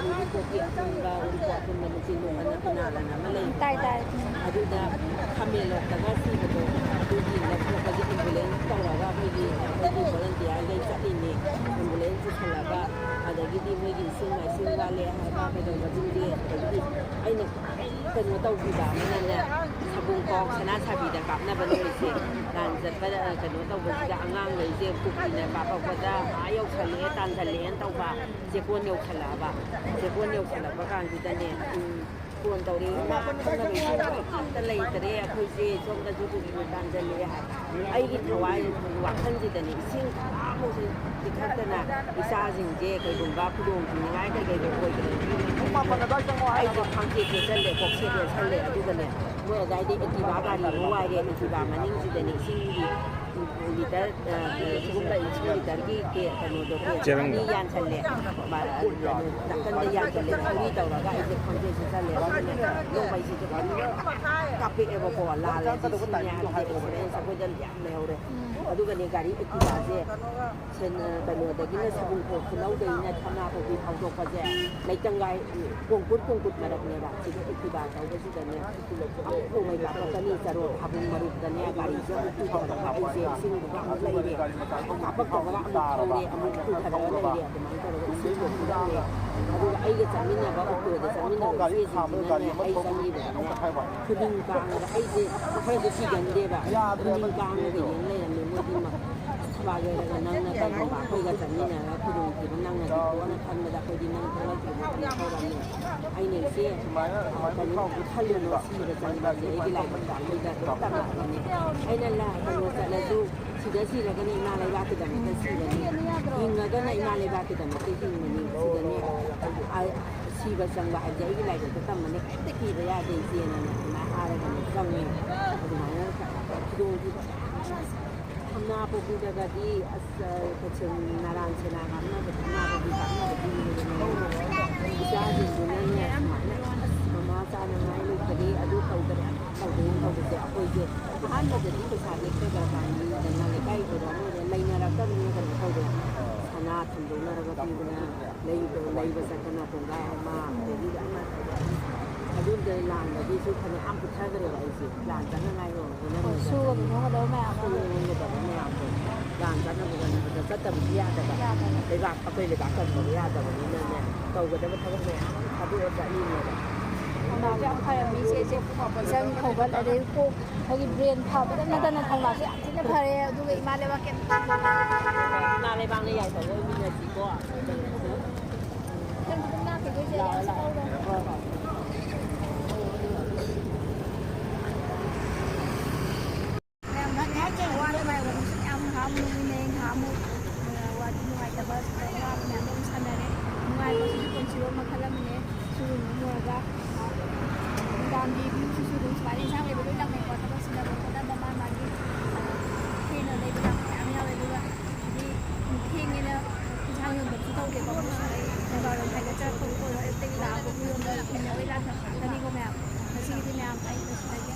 ꯎꯔꯤꯄꯣꯛꯀꯤ ꯑꯄꯨꯟꯕ, ꯎꯔꯤꯄꯣꯛ ꯑꯄꯨꯟꯕ ꯅꯨꯄꯤ ꯅꯨꯄꯥ ꯀꯅꯥ ꯀꯅꯥ ꯑꯃ ꯂꯩ꯫ ꯇꯥꯏ, ꯇꯥꯏ꯫ ꯑꯗꯨꯗ ꯈꯥꯃꯦꯟꯂꯣꯛꯇꯒ ꯁꯤꯕꯗꯣ, ꯑꯗꯨꯒꯤ ꯂꯧꯊꯣꯛꯄꯒꯤ ꯑꯦꯝꯕꯨꯂꯦꯟꯁ ꯇꯧꯔꯒ ꯑꯩꯈꯣꯏꯒꯤ, ꯑꯩꯈꯣꯏꯒꯤ ꯚꯣꯂꯟꯇꯤꯌꯥꯔꯈꯩ ꯆꯠꯂꯤꯅꯦ꯫ ꯑꯦꯝꯕꯨꯂꯦꯟꯁ ꯄꯨꯁꯜꯂꯒ, ꯑꯗꯒꯤꯗꯤ ꯃꯣꯏꯒꯤ ꯏꯁꯤꯡ ꯃꯥꯏꯁꯤꯡ ꯋꯥꯠꯂꯦ ꯍꯥꯏꯕ ꯀꯩꯗꯧꯕꯁꯤꯡꯗꯤ, ꯑꯗꯒꯤꯗꯤ ꯑꯩꯅ ꯈ꯭ꯋꯥꯏ ꯀꯩꯅꯣ ꯇꯧꯈꯤꯕ ꯑꯃꯅꯅꯦ, ꯁꯒꯣꯜ ꯀꯥꯎ ꯁꯅꯥ ꯁꯥꯕꯤꯗ ꯀꯥꯞꯅꯕ ꯅꯨꯃꯤꯠꯁꯦ, ꯂꯥꯟ ꯆꯠꯄꯗ, ꯑ, ꯀꯩꯅꯣ ꯇꯧꯕꯁꯤꯗ ꯑꯉꯥꯡꯈꯩꯁꯦ ꯀꯨꯀꯤꯅ ꯀꯥꯞꯄꯛꯄꯗ ꯑꯥ ꯌꯧꯁꯜꯂꯛꯑꯦ, ꯇꯥꯟꯁꯤꯜꯂꯛꯑꯦꯅ ꯇꯧꯕ, ꯆꯦꯛꯀꯣꯟ ꯌꯧꯁꯜꯂꯛꯑꯕ꯫ ꯆꯦꯛꯀꯣꯟ ꯌꯧꯁꯜꯂꯛꯄ ꯀꯥꯟꯁꯤꯗꯗꯅꯦ, ꯎꯝ, ꯐꯣꯟ ꯇꯧꯔꯛꯑꯦ, "ꯏꯃꯥ, ꯈꯪꯅꯕ ꯏꯁꯤꯡ ꯑꯝꯇ ꯂꯩꯇ꯭ꯔꯦ, ꯑꯩꯈꯣꯏꯁꯦ ꯁꯣꯝꯗꯁꯨ ꯀꯨꯀꯤꯅ ꯇꯥꯟꯁꯤꯜꯂꯛꯑꯦ" ꯍꯥꯏ꯫ ꯑꯩꯒꯤ ꯊꯋꯥꯏ ꯋꯥꯈꯜꯁꯤꯗꯅꯦ ꯏꯁꯤꯡ ꯈꯔꯃꯨꯛꯁꯦ ꯄꯤꯊꯛꯇꯅ ꯏꯆꯥꯁꯤꯡꯁꯦ ꯀꯩꯒꯨꯝꯕ ꯈꯨꯗꯣꯡ ꯊꯤꯅꯤꯡꯉꯥꯏ ꯀꯩ ꯀꯩꯗꯣ ꯑꯣꯏꯗ꯭ꯔꯗꯤ ꯑꯩꯁꯦ ꯈꯥꯡꯆꯦꯠ ꯆꯦꯠꯁꯜꯂꯦ, ꯀꯣꯛꯆꯦꯠ ꯆꯦꯠꯁꯜꯂꯦ꯫ ꯑꯗꯨꯒꯅꯦ, ꯃꯣꯏ ꯑꯗꯥꯏꯗ ꯑꯦꯛꯇꯤꯚꯥ ꯒꯥꯔꯤ ꯑꯃ ꯋꯥꯏꯔꯦ, ꯑꯦꯛꯇꯤꯚꯥ ꯃꯅꯤꯡꯁꯤꯗꯅꯦ ꯏꯁꯤꯡꯒꯤ ꯂꯤꯇꯔ, ꯑ, ꯁꯤꯒꯨꯝꯕ ꯏꯁꯤꯡ ꯂꯤꯇꯔꯒꯤ ꯀꯦ-, ꯀꯩꯅꯣꯗꯣ, ꯀꯦ ꯆꯦꯔꯪꯗꯣ꯫ ꯑꯅꯤ ꯌꯥꯟꯁꯜꯂꯦ꯫ ꯃ-, ꯑ, ꯅꯥꯀꯟꯗ ꯌꯥꯟꯁꯜꯂꯦ, ꯊꯧꯔꯤ ꯇꯧꯔꯒ ꯑꯩꯁꯦ ꯈꯥꯡꯆꯦꯠ ꯆꯦꯠꯁꯜꯂꯦ꯫ ꯑꯗꯨꯒꯅꯦ ꯅꯣꯡꯃꯩꯁꯤꯁꯨ ꯐꯖꯅ ꯀꯥꯞꯄꯛꯑꯦꯕꯀꯣ, ꯂꯥꯜꯂꯦ ꯁꯤꯅꯦ ꯍꯥꯏꯕꯁꯦ ꯑꯦꯛꯁꯄꯤꯔꯤꯌꯦꯟꯁ ꯑꯩꯈꯣꯏꯗ ꯌꯥꯝ ꯂꯩꯍꯧꯔꯦ꯫ ꯑꯗꯨꯒꯅꯦ ꯒꯥꯔꯤ ꯑꯦꯛꯇꯤꯚꯥꯁꯦ ꯁꯦꯟ-, ꯑ, ꯀꯩꯅꯣꯗꯒꯤꯅ ꯁꯒꯨꯝꯈꯣꯛ ꯈꯨꯅꯧꯗꯒꯤꯅ ꯊꯝꯅꯥꯄꯣꯛꯄꯤ ꯐꯥꯎꯗꯣꯛꯄꯁꯦ ꯂꯩꯇꯪꯒꯥꯏ, ꯀꯣꯡꯀꯨꯠ ꯀꯣꯡꯀꯨꯠ ꯃꯔꯛꯅꯦꯕ꯫ ꯁꯤꯗ ꯑꯦꯛꯇꯤꯚꯥ ꯊꯧꯕꯁꯤꯗꯅꯦ ꯑꯃꯨꯛ ꯅꯣꯡꯃꯩ ꯀꯥꯞꯄꯛꯀꯅꯤ, ꯆꯔꯣ ꯐꯥꯕꯨꯡ ꯃꯔꯨꯞꯇꯅꯦ ꯒꯥꯔꯤꯁꯦ ꯑꯃꯨꯛ ꯄꯨꯊꯔꯒ ꯑꯩꯁꯦ ꯏꯁꯤꯡꯗꯨꯒ ꯑꯃꯨꯛ ꯂꯩꯔꯦ꯫ ꯀꯥꯞꯄꯛꯇꯕꯒ ꯑꯃꯨꯛ ꯊꯧꯔꯦ, ꯑꯃꯨꯛ ꯄꯨꯊꯔꯒ ꯂꯩꯔꯦ꯫ ꯑꯗꯨꯃꯥꯏꯅ ꯇꯧꯔꯒ ꯏꯁꯤꯡꯗꯣ ꯄꯤꯔꯝꯃꯦ꯫ ꯑꯗꯨꯒ ꯑꯩꯒ ꯆꯠꯃꯤꯟꯅꯕ ꯑꯣꯇꯣꯗ ꯆꯠꯃꯤꯟꯅꯕ ꯏꯆꯦꯁꯤꯡꯁꯤꯅꯅꯦ ꯑꯩ ꯆꯪꯉꯤꯕꯗꯅꯦ ꯈꯨꯅꯤꯡ ꯀꯥꯡꯉꯒ, ꯑꯩꯁꯦ ꯈꯔꯁꯨ ꯀꯤꯒꯟꯗꯦꯕ, ꯈꯨꯅꯤꯡ ꯀꯥꯡꯉꯒ ꯌꯦꯡ ꯂꯩꯔꯝꯃꯦ ꯃꯣꯏꯗꯤ꯫ ꯄꯥꯒꯦꯔꯒ ꯅꯪꯅ ꯀꯩꯒꯨꯝꯕ ꯑꯩꯈꯣꯏꯒ ꯆꯠꯃꯤꯟꯅꯔꯒ ꯈꯨꯗꯣꯡꯊꯤꯕ ꯅꯪꯅꯗꯤ ꯊꯣꯛꯑꯅ ꯈꯟꯕꯗ ꯑꯩꯈꯣꯏꯗꯤ ꯅꯪ ꯊꯣꯛꯂꯛꯇ꯭ꯔꯤꯕ ꯀꯩꯅꯣ ꯇꯧꯔꯝꯃꯦ꯫ ꯑꯩꯅ ꯏꯆꯦ, ꯀꯩꯅꯣ ꯈꯜꯂꯨꯅꯨ, ꯁꯤꯕ ꯆꯪꯕꯁꯦ ꯑꯩꯒꯤ ꯂꯥꯏꯕꯛꯇ ꯑꯩꯉꯣꯟꯗ ꯑꯗꯨꯝ ꯇꯝꯃꯛꯑꯕꯅꯦ꯫ ꯑꯩꯅ ꯂꯥꯏ ꯀꯩꯅꯣ ꯆꯠꯂꯁꯨ ꯁꯤꯗ ꯁꯤꯔꯒꯅ ꯏꯃꯥ ꯂꯩꯕꯥꯛꯀꯤꯗꯃꯛꯇ ꯁꯤꯔꯅꯤ, ꯍꯤꯡꯉꯒꯅ ꯏꯃꯥ ꯂꯩꯕꯥꯛꯀꯤꯗꯃꯛꯇ ꯍꯤꯡꯉꯅꯤ꯫ ꯁꯤꯗꯅꯦ ꯁꯤꯕ ꯆꯪꯕ ꯍꯥꯏꯕꯁꯦ ꯑꯩꯒꯤ ꯂꯥꯏꯕꯛꯇ ꯇꯝꯕꯅꯦ, ꯀꯔꯤꯝꯇ ꯀꯤꯕ ꯌꯥꯗꯦ ꯏꯆꯦꯅꯅꯦ ꯑꯗꯨꯃꯥꯏꯅ ꯍꯥꯏꯔꯒꯅꯦ ꯆꯪꯉꯦ꯫ ꯑꯗꯨꯃꯥꯏꯅ ꯈꯨꯗꯣꯡꯊꯤꯕ ꯃꯌꯥꯝ ꯑꯃ ꯁꯝꯅꯥ ꯄꯣꯛꯄꯤꯗꯒꯗꯤ ꯑꯁ, ꯀꯩꯁꯦꯜ ꯅꯔꯥꯟ ꯁꯦꯅꯥ ꯀꯥꯞꯅꯕꯗꯤ, ꯏꯃꯥꯗꯗꯤ ꯀꯥꯞꯅꯕꯗꯤ ꯏꯆꯥꯁꯤꯡꯗꯨꯅꯅꯦ ꯁꯨꯃꯥꯏꯅ ꯑꯁ ꯃꯃꯥ ꯆꯥꯅꯉꯥꯏ ꯂꯩꯇꯔꯦ, ꯑꯗꯨ ꯇꯧꯗꯔꯦ, ꯑꯗꯨ ꯇꯧꯗꯔꯦ ꯇꯧꯕꯁꯦ ꯑꯩꯈꯣꯏꯁꯦ ꯑꯍꯥꯟꯕꯗꯗꯤ ꯄꯩꯁꯥ ꯅꯦꯛꯆꯕ ꯀꯥꯡꯕꯨꯗꯅ ꯂꯩꯀꯥꯏ ꯑꯣꯏꯔꯣ ꯑꯃ ꯑꯣꯏꯔꯣ ꯂꯩꯅꯔꯛꯇꯕꯅꯤꯅ ꯀꯩꯅꯣ ꯇꯧꯗꯦ꯫ ꯁꯅꯥ ꯊꯝꯗꯣꯛꯅꯔꯒ ꯄꯤꯗꯅ ꯂꯩꯕ ꯂꯩꯕ ꯆꯠꯇꯅ ꯀꯣꯡꯒꯥꯏ ꯑꯃ ꯑꯗꯒꯤꯗꯤ ꯑꯃ ꯇꯧꯕ ꯑꯗꯨꯝꯇ ꯂꯥꯟꯕꯒꯤꯁꯨ ꯐꯅꯌꯥꯝ ꯄꯨꯊꯈ꯭ꯔꯦꯕ ꯑꯩꯁꯦ ꯂꯥꯟ ꯆꯠꯅꯉꯥꯏ ꯍꯣ-, ꯍꯣꯠꯅꯕ ꯍꯣꯏ, ꯁꯨꯕ ꯅꯣꯝꯕ ꯍꯣꯠꯅꯕ ꯃꯌꯥꯝ ꯑꯃ꯫ ꯁꯨꯕ ꯅꯣꯝꯕ ꯇꯧꯕ ꯃꯌꯥꯝꯗꯣ ꯂꯥꯟ ꯆꯠꯅꯕ ꯍꯣꯠꯅꯕꯗ ꯆꯠꯇꯕꯗꯤ ꯌꯥꯗꯕ꯫ ꯌꯥꯗꯕ꯫ ꯂꯩꯕꯥꯛ ꯑꯩꯈꯣꯏ ꯂꯩꯕꯥꯛ ꯀꯟꯗꯕ ꯌꯥꯗꯕꯅꯤꯅꯅꯦ ꯇꯧꯒꯗꯕ ꯊꯕꯛ ꯃꯌꯥꯝ ꯑꯃ ꯊꯥꯗꯣꯛꯑ ꯆꯠꯂꯤꯅꯦꯕ꯫ ꯊꯧꯅꯥꯁꯦ ꯌꯥꯝ ꯐꯔꯝꯃꯤ ꯏꯆꯦꯁꯦ꯫ ꯏꯆꯪ ꯈꯧꯒꯠ ꯑꯗꯩ ꯀꯣꯛ ꯑꯩꯈꯣꯏꯒꯤ ꯕ꯭ꯔꯦꯟ ꯐꯕꯗ ꯅꯠꯇꯅ ꯊꯧꯅꯥꯁꯨ ꯌꯥꯝ ꯊꯤꯅ ꯐꯔꯦ꯫ ꯑꯗꯨꯒ ꯏꯃꯥ ꯂꯩꯕꯥꯛ ꯀꯩꯝꯇ ꯏꯃꯥ ꯂꯩꯕꯥꯛꯅ ꯌꯥꯏꯐꯕ ꯑꯣꯏꯃꯤꯟꯅꯁꯤꯀꯣ꯫ ꯅꯪꯁꯨ ꯑꯗꯨꯝ ꯂꯥꯛꯈꯤꯗꯣꯏꯁꯦ ꯂꯥꯛꯑꯣ, ꯌꯥꯝ ꯂꯥꯛꯑꯣ꯫ ꯁꯥꯎꯔꯣ꯫ ꯍꯣꯏ, ꯍꯣꯏ꯫ ꯌꯥꯝ ꯅꯨꯡꯉꯥꯏ, ꯋꯥꯅ ꯃꯌꯥꯝ ꯌꯥꯝ ꯉꯥꯏꯍꯥꯛ ꯑꯃꯨꯛ ꯅꯣꯛꯃꯤꯟꯅꯩ, ꯉꯥꯏꯍꯥꯛ ꯑꯃꯨꯛ, ꯑ, ꯋꯥꯔꯤ ꯅꯨꯡꯉꯥꯏꯇꯕ, ꯋꯥꯕ ꯃꯌꯥꯝꯗꯣ ꯑꯃꯨꯛ ꯁꯥꯟꯅꯔꯦ꯫ ꯅꯨꯡꯉꯥꯏꯕꯁꯤꯁꯨ ꯄꯨꯟꯁꯤꯔꯣꯜ ꯃꯈꯜ ꯑꯃꯅꯦ꯫ ꯁꯨꯔꯨ ꯅꯣꯝꯃꯨꯔꯒ, ꯑ, ꯅꯨꯡꯗꯥꯡꯒꯤ ꯚ꯭ꯌꯨꯁꯤꯁꯨ ꯑꯗꯨꯝ ꯁꯨꯃꯥꯏꯅ ꯏꯟꯁꯥꯡ ꯂꯩꯕ ꯂꯣꯏ ꯂꯥꯛꯅꯩꯀꯣ꯫ ꯊꯕꯛ ꯁꯨꯅꯕ ꯈꯣꯠꯅꯕ ꯃꯥ ꯃꯥꯒꯤ, ꯑ, ꯊꯦꯡꯅ ꯂꯩꯕ ꯂꯥꯛꯄ ꯃꯌꯥꯝ ꯌꯥꯎꯋꯦ꯫ ꯑꯗꯨꯒ ꯍꯥꯏꯗꯤ ꯊꯦꯡꯉꯦꯅ ꯏꯟꯁꯥꯡ ꯌꯣꯟꯕꯁꯨ ꯇꯧꯗꯦꯀꯣ꯫ ꯃꯣꯏꯁꯨ ꯑꯩ ꯅꯨꯡꯗꯥꯡꯋꯥꯏꯔꯝ ꯍꯥꯏꯒꯠꯆꯔꯛꯄꯕꯨ ꯑꯣꯏꯔꯣ, ꯑꯌꯨꯛꯇꯒꯤ ꯂꯥꯛꯑꯕꯕꯨ ꯌꯣꯟꯕ ꯊꯦꯡꯅꯕꯩ ꯂꯥꯛꯅꯕ ꯉꯥꯛꯇꯅꯤꯀꯣ ꯃꯌꯥꯝ꯫ ꯉꯁꯤꯒꯤꯗꯤ ꯃꯌꯥꯝ ꯑꯩ ꯂꯣꯏꯁꯤꯜꯂꯒꯦ꯫